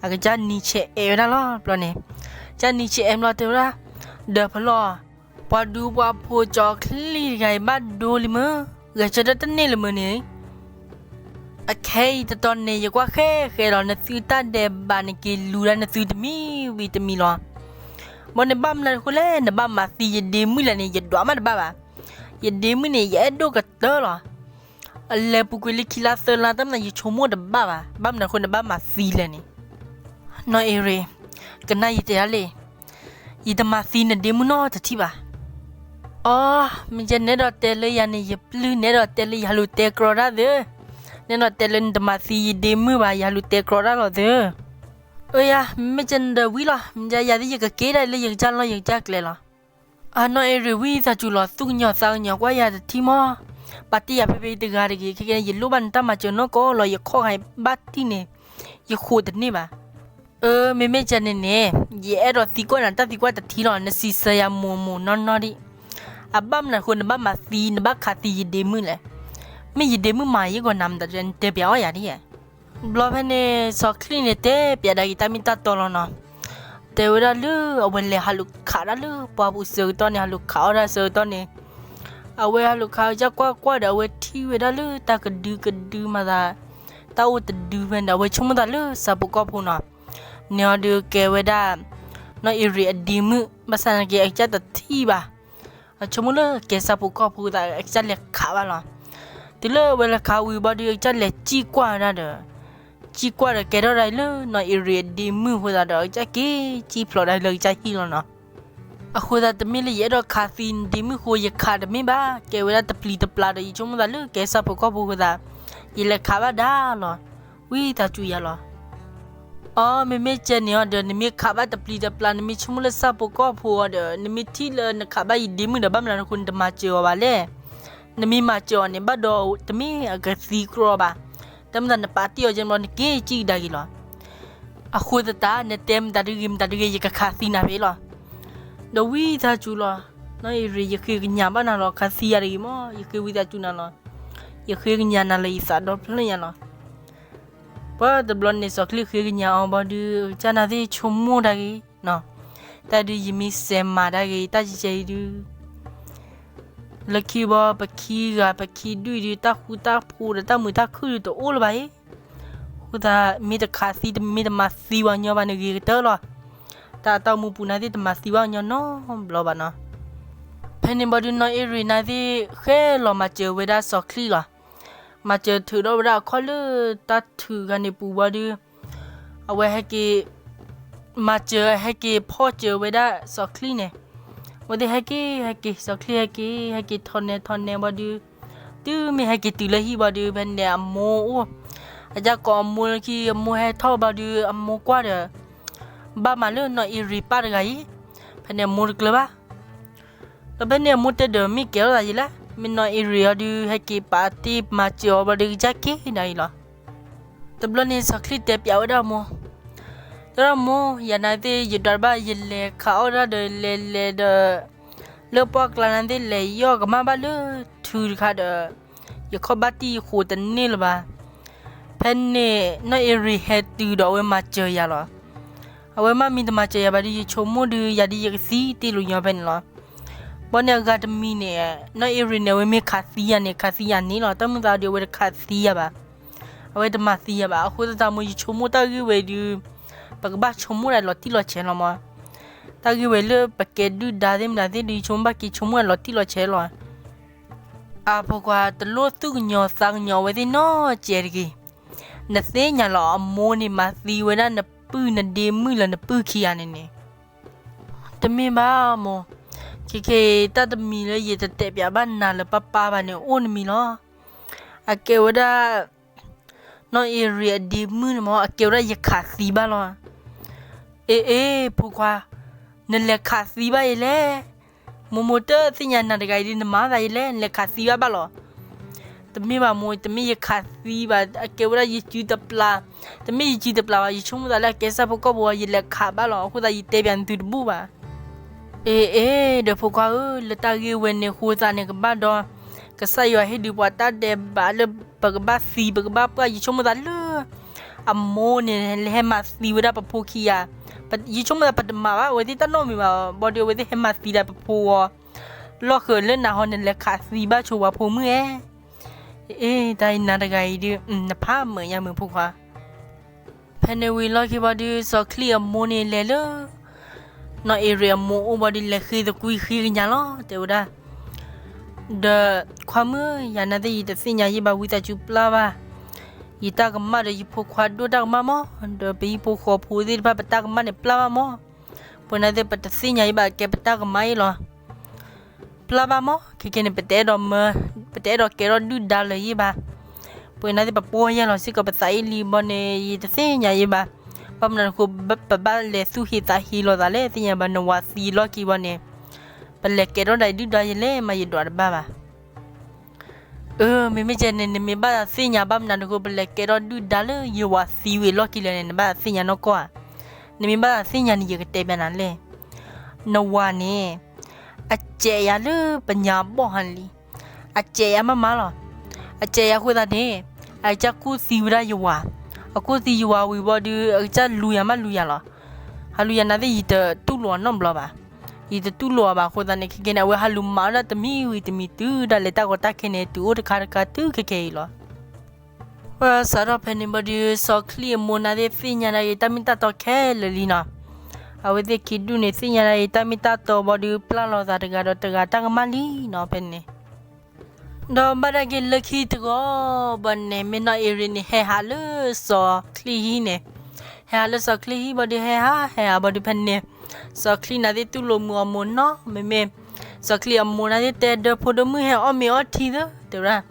အကစၢ်နံၤဆဲးအဲၣ်ဝဲဒၣ်လီၤ. ဘျီန့ၣ် ကစၢ်နံၤဆဲးအဲၣ်ဘျီ တဲဝဲဒၣ်, ဒီးဖလီၢ်, ပှၤဒူပှၤဖိစီၤချံၣ်တဂၤအံၤ ဘၣ်ဒိလံမ့ၢ်, ဂဲၤဆၢထၢၣ်တန့ၢ်လၢၤမ့ၢ်န့ၣ် အခဲအံၤတတီၤန့ၣ် ယကွၢ်ဃဲဃဲလီၤ, နသုတၢ်ဒဲးဘး နက့ၤလူၤဒၣ်နသုတမံၤဝံၤတမံၤလီၤ. ဘၣ်န့ၣ် ဘၣ်မနုၤအဃိလဲၣ်, နဘၣ်မၤသံယဒ့မုၣ်လဲၣ်န့ၣ် ယဒွးမးတဘၣ်ဘၣ်. ယဒ့မုၣ်န့ၣ် ယအဲၣ်ဒိၣ်ကတၢၢ်လီၤ. အလဲၤပူၤကွံာ်လံခံလါသၢလါ တၢ်မနုၤယဆိကမိၣ်တဘၣ်ဘၣ်, ဘၣ်မနုၤအဃိနဘၣ်မၤသံလဲၣ်န့ၣ်. နီၢ်အ့ရ့း, ကနၣ်ယတဲဒၣ်လံ, ယတမၤသံနဒ့မုၣ်နီတထံၣ်ဘၣ်. အိ, မ့ၢ်ကဲနအဲၣ်ဒိးတဲလၢယၤန့ၣ် ယပျုၢ်, နအဲၣ်ဒိးတဲလၢယဟးလူၤတဲကြီတၢ်သ့, နအဲၣ်ဒိးတဲလၢနတမၤသံယဒ့မုၣ်ဘၣ် ယဟးလူၤတဲကြီတၢ်လီၤသ့. အၢယၤ, မ့ၢ်ကဲနဒီးဝံၤလီၤ, မ့ၢ်ကဲယၤသ့ၣ် ယကက့ၤဒၣ်လၢယကစၢ်လီၢ်ယကစၢ်ကျဲလီၤ. အနီၢ်အ့ရ့း ဝံသးစူၤလီၤ, သူၣ်ကညီၤသးကညီၤကွၢ်ယၤတထံၣ်မီၢ်, ပာ်တ့ၢ်ယၤဖဲဖဲတဂၤတဂ့ၤ, ခဲကဲယလိၣ်ဘၣ်နတၢ်မၤစၢၤနီၢ်ကီၢ်လီၤ, ယခီၣ်ဃာ်ဘၣ်တံၢ်န့ၣ် ယဃိးတန့ၢ်ဘၣ်. အၢ မ့မ့ၢ်ကဲန့ၣ်န့ၣ်, ယအဲၣ်ဒိးသံကွၢ်နၤတၢ်သံကွၢ်တထံၣ်လီၤ, နစံးဆၢယၤမိၢ်မိၢ်နီၢ်နီၢ်ဒံး, အဘၣ်မနုၤအဃိနဘၣ်မၤသံ နဘၣ်ခးသံယဒ့မုၣ်လဲၣ်. မ့ၢ်ယဒ့မုၣ်မၤယဲၢ်ဂီၤနၤမတၤဒ်လဲၣ် နတဲပျးအီၣ်ယၤဒ်ယဲၢ်. ဘျီဖဲန့ၣ် စီၤချံၣ်န့ၣ် တဲပျးဒၣ်က့ၤတၢ်မ့ၢ်တၢ်တီလီၤနီၤ, တဲဝဲဒၣ်လၢ အဝဲလဲၤဟးလူၤခးဒၣ်လၢပှၢ်ပူၤဆၢကတီၢ်န့ၣ်, ဟးလူၤခးအီၣ်ဒၣ်ဆၢကတီၢ်န့ၣ်, အဝဲဟးလူၤခးကစၢ်ကွၢ်ကွၢ်ဒီး အဝဲထံၣ်ဝဲဒၣ်လၢတၢ်ကဒုကဒုမၤသး, တၢ်အိၣ်တဒုဖဲန့ၣ်ဒီး အဝဲဆိကမိၣ်သးလၢဆၣ်ဖိကီၢ်ဖိနီၤ, န့ၣ်အီၤဒီးကဲဝဲဒၣ် နီၢ်အ့ရ့းအဒ့မုၣ်, ဘၣ်ဆၣ်သနာ်က့အကစၢ်တထံၣ်ဘၣ်. အဆိကမိၣ်လၢကဲဆၣ်ဖိကီၢ်ဖိသး အကစၢ်လဲၤခးဘၣ်လီၤ. တုၤလၢအဝဲလဲၤခးဝံၤဘၣ်ဒီး အကစၢ်လဲၤစံၣ်ကွၢ်ဝဲဒၣ်ဒီး, စံၣ်ကွၢ်ဒီးကဲထီၣ်ဒၣ်အံၤလၢ နီၢ်အ့ရ့းအဒ့မုၣ်အဃိသတးဒီး အကစၢ်က့ၤစံၣ်ဖျိးဒၣ်လၢကစၢ်ဟံၣ်လီၤနီၤ. အဃိသတး တမ့ၢ်လၢယအဲၣ်ဒိးခးသံနဒ့မုၣ်အဃိ ယခးတမ့ၢ်ဘၣ်, ကဲဝဲဒၣ်တပျံၤတပျါဒီး ယဆိကမိၣ်သးလၢကဲဆၣ်ဖိကီၢ်ဖိအဃိသတး, ယလဲၤခးဘၣ်ဒါလီၤ. ဝံသးစူၤယၤလီၤ. အီ မ့မ့ၢ်ကဲန့ၣ်အီၤဒီး နမ့ၢ်ခးဘၣ်တပျံၤတပျါ နမ့ၢ်ဆိကမိၣ်လၢဆၣ်ဖိကီၢ်ဖိအီၤဒီး နမ့ၢ်ထံၣ်လၢနခးဘၣ်ယဒ့မုၣ်ဒီး ဘၣ်မနုၤအဃိနတမၤစၢၤအီၤဘၣ်လဲၣ်. နမ့ၢ်မၤစၢၤအီၤန့ၣ် ဘၣ်ဒီးတမ့ၢ်အကသံကြီဘၣ်. တၢ်မၤသးနပာ်တ့ၢ်အီၤကဲဘျီ နက့ၤစံၣ်ကဒါက့ၤလီၤ. အဃိသတး နတဲမတၤတဂ့ၤမတၤတဂ့ၤ ယကခးသံနၤဖဲလီၤ. ဒီးဝံသးစူၤလီၤ. နီၢ်အ့ရ့း ယဃ့ကညးဘၣ်နၤလီၤ, ခးသံယၤတဂ့ၤမီၢ်, ယဃ့ဝံသးစူၤနၤလီၤ. ယဃ့ကညးနၤလၢယသးဒီဖျၢၣ်ညါလီၤ. ပှၤတဘျီန့ၣ် စီၤချံၣ်ဃ့ကညးအီၤဘၣ်ဒီး ကစၢ်နာ်သ့ၣ်ဆိကမိၣ်တၢ်ဂ့ၤ, တၢ်ဒုးယမ့ၢ်စဲးမၤတၢ်ဂ့ၤ တၢ်ယဲၢ်အံၤဒုး လၢခံဘီ ပခံဂၤပခံဒုၣ်အံၤဒုး တၢ်ဃူတၢ်ဖိးဒီးတၢ်မုာ်တၢ်ခုၣ်ဒုးတအိၣ်လၢၤဘၣ်အံၤ, အဃိသတး မ့ၢ်တခးသံ မ့ၢ်တမၤသံဝဲညီဘၣ်န့ၣ်ဂ့ၤကတၢၢ်လီၤ. တၢ်အတၢ်အိၣ်မူပူၤနာ်သ့ၣ် တမၤသံဝဲညီနီတဘျီဘၣ်နီၤ. ဖဲန့ၣ်ဘၣ်ဒုး နီၢ်အ့ရ့းနာ်သ့ၣ် ဃဲလီၤမၤစၢၤဝဲဒၣ်စီၤချံၣ်လီၤ. မၤစၢၤထုးထီၣ်ဝဲဒၣ်အခီၣ်လၢတၢ်ထုးခါန့ၣ်ပူၤဘၣ်ဒုး အဝဲဟဲက့ၤ မၤစၢၤဟဲက့ၤဖီၣ်စၢၤဝဲဒၣ်စီၤချံၣ်န့ၣ်, အဝဲသ့ၣ်ဟဲက့ၤ ဟဲက့ၤ စီၤချံၣ်ဟဲက့ၤ ဟဲက့ၤထီၣ်နဲထီၣ်နဲဘၣ်ဒုး, တုၤမ့ၢ်ဟဲက့ၤတုၤလၢဟံၣ်ဘၣ်ဒုး ဖဲန့ၣ်အမိၢ်အိၣ်, အကစၢ်ကိးအမိၢ်လၢခံ အမိၢ်ဟဲထီၣ်ဘၣ်ဒုး အမိၢ်ကွၢ်ဒီး ဘၣ်မၤလၢနီၢ်အ့ရ့းပၢ်တဂၤအံၤ, ဖဲန့ၣ်အမိၢ်တကျၢၤဘၣ် ဒီးဖဲန့ၣ်အမိၢ်တဲဒီး မ့ၢ်ကဲထီၣ်သးယဲလဲၣ်, မ့ၢ်နီၢ်အ့ရ့းအီၤဒုး ဟဲက့ၤပာ်တ့ၢ်မၤစၢၤအီၤဘၣ်ဒီးကစၢ်က့ၤဒၣ်အံၤလီၤ. တဘျီန့ၣ် စီၤချံၣ်တဲပျးဝဲဒၣ်အမိၢ်, တဲဒၣ်မိၢ် ယၤနာ်သ့ၣ် ယဒွးတဘၣ် ယလဲၤခးအီၣ်ဒၣ်ဒီး လဲၤလဲၤဒီး လၢပှၢ်ကျါနာ်သ့ၣ် လဲၤယီၢ်ကမၣ်ဘၣ်လၢထုတခါဒီး ယခီၣ်ဘၣ်တံၢ်ယဃိးတန့ၢ်လၢၤဘၣ်. ဖဲန့ၣ် နီၢ်အ့ရ့းဟဲတုၤဒီးအဝဲမၤစၢၤယၤလီၤ. အဝဲမ့မ့ၢ်တမၤစၢၤယၤဘၣ်ဒီး ယဆိကမိၣ်ဒုး ယၤဒ်ယကသံတ့ၢ်လိာ်ညီဖဲန့ၣ်လီၤ. ဘၣ်န့ၣ်အဂၤတမံၤန့ၣ် နီၢ်အ့ရ့းန့ၣ် အဝဲမ့ၢ်ခးသံယၤန့ၣ် ခးသံယၤန့ၣ်လီၤ. တၢ်မုၢ်သးဒုး အဝဲတခးသံယၤဘၣ်. အဝဲတမၤသံယၤဘၣ်. အဃိသတးမိၢ် ယဆိကမိၣ်တၢ်ဂ့ၢ်ဝဲဒုး ပကဘၣ်ဆိကမိၣ်ဒၣ်လီၤတံၢ်လီၤဆဲးလီၤမး. တၢ်ဂ့ၢ်ဝဲလၢပကဲဒုၣ်ဒါသ့ၣ်မနုၤသ့ၣ်ဒီး ယဆိကမိၣ်ဘၣ်က့ၤဆိကမိၣ်အလီၤတံၢ်လီၤဆဲးလီၤ. အဖိခွါ တလိၣ်သူၣ်ကညီၤသးကညီၤအဝဲသ့ၣ်နီတစဲးတဂ့ၤ. နသ့ၣ်ညါလီၤ အမိၢ်န့ၣ်မၤသံဝဲဒၣ်နပုၢ်နဒ့မုၣ်လၢနပုၢ်ခံဂၤန့ၣ်န့ၣ် တမ့ၢ်ဘၣ်မိၢ်, ခဲခဲအံၤ တၢ်တမံၤလၢယတတဲပၠးဘၣ်နၤလၢပၢ်ပၢ်ဘၣ်န့ၣ် အိၣ်တမံၤလီၤ. အကဲဝဲဒၣ် နီၢ်အ့ရ့းအဒ့မုၣ်န့ၣ်မ့ၢ် အကဲဝဲဒၣ်ယခးသံဘၣ်လီၤ. အ့ အ့ ဖိခွါ, နလဲၤခးသံဘၣ်ယလဲၣ်. မိၢ်မိၢ်တသ့ၣ်ညါနၤတဂၤအံၤဒီး နမၤသးယလဲၣ်, နလဲၤခးသံဘၣ်ဘၣ်လီၤ. တမ့ၢ်ဘၣ်မိၢ်, တမ့ၢ်ယခးသံဘၣ်, အကဲဝဲဒၣ်ယစုတပျၢ်, တမ့ၢ်ယစုတပျၢ်ဘၣ်, ယဆိကမိၣ်သးလၢအကဲစၢ်ဖိကီၢ်ဖိအံၤ ယလဲၤခးဘၣ်လီၤ. အဃိသတးယတဲပၠးနသုတဘူၣ်ဘၣ်. အ့ အ့ ဒီးဖိခွါဧၢ, လၢတၢ်ဂ့ၢ်ဝဲန့ၣ်အဃိသတးန့ၣ် ကဘၣ်ဒီး ကစၢ်ယွၤဟ့ၣ်ဒုးပှၤတၢ်ဒဲးဘးလၢပကဘၣ်သံ ပကဘၣ်ပှၢ်, ယဆိကမိၣ်သးလၢ အမိၢ်န့ၣ် လဲၤဟဲမၤသံဝဲဒၣ်ပဖိခံဂၤ, ယဆိကမိၣ်သးပတမၤဘၣ်အဝဲသ့ၣ်တၢ်နီတမံၤဘၣ်, ဘၣ်ဒီးအဝဲသ့ၣ်ဟဲမၤသံဒၣ်ပဖိဂီၤ, လီၢ်ဃၢၤလၢနၤဟီ နလဲၤခးသံဘၣ်ဆိပှၤဖိမုၣ်ဧါ. အ့ တၢ်အံၤနၤတဂၤအံၤဒီး နဖးမုာ်ညါမုာ်ဖိခွါ. ဖဲန့ၣ်ဝံၤလီၢ်ခံဘၣ်ဒီး စီၤချံၣ်အမိၢ်န့ၣ်လဲၤလၢ နီၢ်အ့ရ့းအမိၢ်အိၣ်ဘၣ်ဒီး လဲၤဃ့သကွံာ်ဃ့ကညးလီၤ တဲဝဲဒၣ်. ဒီးခွါမုၣ်ဧၢ, ယၤနာ်သ့ၣ်ယတသ့ၣ်ညါယံၣ်ဘၣ်, ဝံသးစူၤပျၢ်ဘၣ် ယတၢ်ကမၣ်ဒီးယဖိခွါဒိၣ်တၢ်ကမၣ်မး, ဒီးပဟံၣ်ဖိဃီဖိသ့ၣ်တဖၣ်ပတၢ်ကမၣ်န့ၣ်ပျၢ်ဘၣ်မး. ပှၤနာ်သ့ၣ်ပတသ့ၣ်ညါယံၣ်ဘၣ်, ကဲပတၢ်ကမၣ်အံၤလီၤ. ပျၢ်ဘၣ်မး, ခဲကဲန့ၣ် ပတအဲၣ်ဒိးမၢ, ပတအဲၣ်ဒိးကဲထီၣ်ဒုၣ်ဒါလၢၤယံၣ်ဘၣ်. ပှၤနာ်သ့ၣ်ပပီၢ်ယဲၢ်လီၤစ့ၢ်ကီး ပသးအ့ၣ်လံဘီန့ၣ် ယတသ့ၣ်ညါယံၣ်ဘၣ်. ဘၣ်မနုၤအဃိ ပဘၣ်လဲၤသူၣ်ဟ့သးဟ့လိာ်သးလဲၣ်, သ့ၣ်ညါဘၣ် နဝၤသံလီၢ်ခံဘီန့ၣ် ပလဲၤကဲထီၣ်ဒၣ်ဒုၣ်ဒါယလဲၣ်မး ယဒွးတဘၣ်ဘၣ်. အၢ မ့မ့ၢ်ကဲန့ၣ် နမ့ၢ်ဘၣ်သးသ့ၣ်ညါ ဘၣ်မနုၤအဃိ ပလဲၤကဲထီၣ်ဒုၣ်ဒါလၢယဝၤသံဝံၤအလီၢ်ခံလဲၣ်န့ၣ် နဘၣ်သးသ့ၣ်ညါနီၢ်ကီၢ်ဧါ. နမ့ၢ်ဘၣ်သးသ့ၣ်ညါန့ၣ် ယကတဲပျးနၤလဲၣ်. နဝၤန့ၣ် အစဲးယၤလၢပညါဘီၣ်ဟါလံ. အစဲးယၤမးမးလီၤ. အစဲးယၤအဃိသတးန့ၣ် အကစၢ်ကူၣ်သံဝဲဒၣ်ယဝၤ, အကူၣ်သံယဝၤဝံၤဘီဒီး အကစၢ်လူၤယၤမးလူၤယၤလီၤ. ဟးလူၤယၤနာ်သ့ၣ် ယတတူၢ်လိာ်အီၤနီတဘျီဘၣ်. ယတတူၢ်လိာ်အီၤဘၣ်အဃိသတးန့ၣ် ခဲကဲန့ၣ် အဝဲဟးလူၤမၤဝဲဒၣ်တမံၤဝံၤတမံၤတုၤဒၣ်လဲာ် တၢ်ကီတၢ်ခဲန့ၣ် တုၤအိၣ်တခါတခါတုၤခဲကဲအံၤလီၤ. ပှၤစးထီၣ်ဖဲန့ၣ်ဘီဒီး စီၤချံၣ်အမိၢ်နာ်သ့ၣ်သ့ၣ်ညါဒၣ်ဂ့ၤ တၢ်မ့ၢ်တၢ်တီခဲလၢာ်လံနီၤ. အဝဲသ့ၣ်ခံဒူၣ်န့ၣ် သ့ၣ်ညါဒၣ်ဂ့ၤ တၢ်မ့ၢ်တၢ်တီဘီဒီး ပျၢ်လိာ်သးတဂၤဒီးတဂၤတၢ်ကမၣ်လံနီၤ ဖဲန့ၣ် ဒီးဘၣ်ဒၣ်က့ၤလၢခံတဂီၤဘီန့ၣ် မ့ၢ်နီၢ်အ့ရ့းန့ၣ်ဟဲဟးလၢစီၤချံၣ်ဟံၣ်န့ၣ်, ဟဲဟးလၢစီၤချံၣ်ဟံၣ်ဘီဒီး ဟဲဟးဟဲဟးဘီဒီး ဖဲန့ၣ် စီၤချံၣ်နာ်သ့ၣ်တူၢ်လိာ်မုာ်အမိၢ်နီၤ, မ့မ့ၢ် စီၤချံၣ်အမိၢ်နာ်သ့ၣ်တဲ ဒီဖိဒီမုၣ်ဟဲအီၣ်မ့ၤအီထံသၢ တဲဝဲဒၣ်.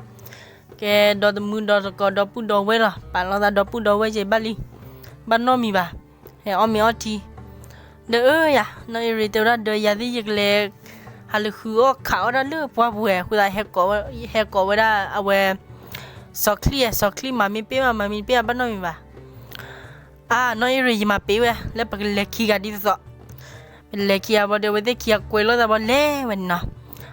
ကဲဒီးတမုာ်ဒီးတကိးဒီပုၢ်ဒီဝဲၢ်လီၤ, ပာ်လီၤသးဒီပုၢ်ဒီဝဲၢ်ကဲဘၣ်လံ, ဘၣ်နီတမံၤဘၣ်, ဟဲအီၣ်မ့ၤအီထံ ဒီးအၢယၤ နီၢ်အ့ရ့းတဲဝဲဒၣ် ဒီးယၤသ့ၣ်ယကလဲၤ ဟးလၢဃုအီၣ်ခးအီၣ်တၢ်လၢပှၢ်ပူၤဝဲ, အဃိသတး ဟဲကိးဝဲဒၣ်အဝဲ စီၤချံၣ်ဧါ, စီၤချံၣ်မၤမ့ၢ်ပ့ၢ်ဘၣ် မၤမ့ၢ်ပ့ၢ်ဘၣ် ဘၣ်နီတမံၤဘၣ်. အါ နီၢ်အ့ရ့း ယမၤပ့ၢ်ဝဲ လၢပကလဲၤခံဂၤဒ်သိးသိး. ပလဲၤခံဂၤဘီဒီး အဝဲသ့ၣ်ခံဂၤကွဲးလိာ်သးဘီလဲၤဝဲန့ၣ်နီၤ.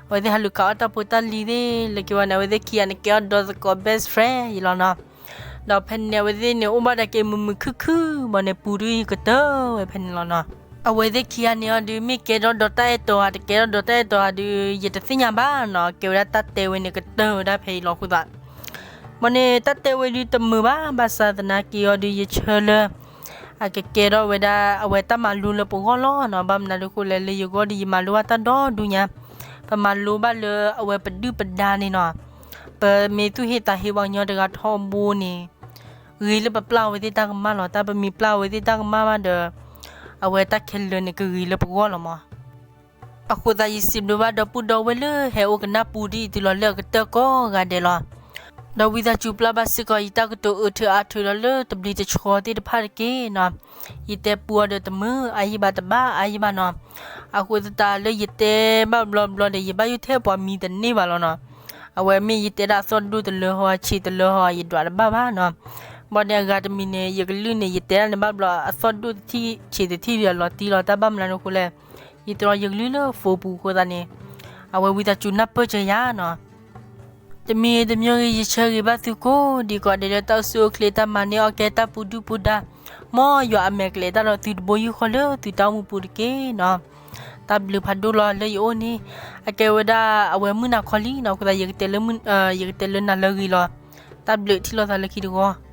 အဝဲသ့ၣ်ဟးလူၤခးအီၣ်တၢ်ဖိတၢ်လံၤသ့ၣ် လၢခံဝဲန့ၣ် အဝဲသ့ၣ်ခံဂၤန့ၣ် ကဲအီၣ်ဒီသကိး best friend ယလီၤနီၤ. ဒီးဖဲန့ၣ် အဝဲသ့ၣ်န့ၣ် အိၣ်ဘၣ်ဒၣ်က့ၤမုာ်မုာ်ခုၣ်ခုၣ်ဘီန့ၣ် ပူၤဒုးကတၢၢ်ဝဲဖဲန့ၣ်လီၤနီၤ. အဝဲသ့ၣ်ခံဂၤန့ၣ်အီၤဒုး မ့ၢ်ကဲထီၣ်ဒီးတၢ်အဲၣ်တီဧါ တကဲထီၣ်ဒီးတၢ်အဲၣ်တီဧါဒုး ယတသ့ၣ်ညါဘၣ်နီၤ. ကဲဝဲဒၣ်တၢ်တဲဝဲန့ၣ် ကတၢၢ်ဝဲဒၣ်ဖဲအံၤလီၤအဃိသတး ဘီန့ၣ် တၢ်တဲဝဲဒုးတမုာ်ဘၣ်, ဘၣ်ဆၣ်သနာ်က့အီၤဒုး ယဆၢလၢ အကကဲထီၣ်ဝဲဒၣ် အဝဲတၢ်မၤလိလၢပဂီၢ်လီၤနီၤ. ဘၣ်မနုၤဒုးအဃိလဲၣ် လၢယဂီၢ်ဒီး ယမၤလိဘၣ်တၢ်ဒီဒူၣ်ညါ, ပမၤလိဘၣ်လၢအဝဲပဒုၣ်ပဒါန့ၣ်နီၤ. ပမ့ၢ်သူၣ်ဟ့သးဟ့ပှၤကညီတဂၤထီဘိန့ၣ် ဂ့ၤလၢပပျၢ်အဝဲသ့ၣ်တၢ်ကမၣ်လီၤ. တၢ်ပမ့ၢ်ပျၢ်အဝဲသ့ၣ်တၢ်ကမၣ်ဘၣ်ဒီး အဝဲတၢ်ခဲလၢာ်န့ၣ် ကဂ့ၤလၢပဂီၢ်လီၤမး. အဃိသတး ယစံးဘျုးဘၣ်ဒီပုၢ်ဒီဝဲၢ်လၢဟဲအိၣ်ကနၣ်ပူၤဒ်အံၤတုၤလီၤလၢအကတၢၢ်ကိးဂၤဒဲးလီၤ. ဒီးဝံသးစူၤပျၢ်ဘၣ်စ့ၢ်ကီး ယတၢ်ကတိၤအၢထုအါထုးဒီးလၢတဘျီတဆှီသ့ၣ်တဖၣ်တက့ၢ်နီၤ. ယတဲပူအီၤဒီးတမုာ်အါယံာ်ဘၣ် တဘၣ်အါယံာ်ဘၣ်နီၤ. အဃိသတးလၢယတဲဘၣ်ဘျီဘျီဒီး ယဘၣ်ယိၣ်ထဲပှၤမံတန့ၢ်ဘၣ်လီၤနီၤ. အဝဲမ့ၢ်ယတဲဒၣ်အသီၣ်ဒိၣ်တလၢဟီ ဆံးတလၢဟီ ယဒွးတဘၣ်ဘၣ်နီၤ. ဘၣ်ဒီးအဂၤတမံၤန့ၣ် ယကလုၢ်န့ၣ် ယတဲဒၣ်န့ၣ်ဘၣ်ဘျီ အသီၣ်ဒိၣ်တထံၣ် ဆံးတထံၣ်ဒီးလီၤတံၢ်လီၤ. တၢ်ဘၣ်မနုၤအဃိလဲၣ် ယတြီယကလုၢ်လၢ phone ပူၤအဃိသတးန့ၣ် အဝဲဝံသးစူၤနၢ်ပၢၢ်စၢၤယၤနီၤ. တမံၤတမံၤဂ့ၤ ယဆၢဂ့ၤဘၣ်သုကိးဒံးကိးဒဲးလၢ တၢ်အိၣ်ဆူၣ်အိၣ်ချ့ တၢ်မၤန့ၢ်အီၣ်ကဲ တၢ်ပူၤဒုၣ်ပူၤဒါ, မ်ယွၤအမဲာ်ကလဲၤတၢ်ဒီးသုတဘိယူၢ်ဃီလၢသုတၢ်အိၣ်မူပူၤတက့ၢ်နီၤ. တၢ်ဘျုးဖးဒိၣ်လီၤလၢယအိၣ်န့ၣ် အကဲဝဲဒၣ်အဝဲမုၢ်နၤခီလံနီၤ. အဃိသတး ယကတဲလၢ ယကတဲလၢနၤလၢအဂ့ၤလီၤ. တၢ်ဘျုးထံၣ်လိာ်သးလၢခံတဂီၤ.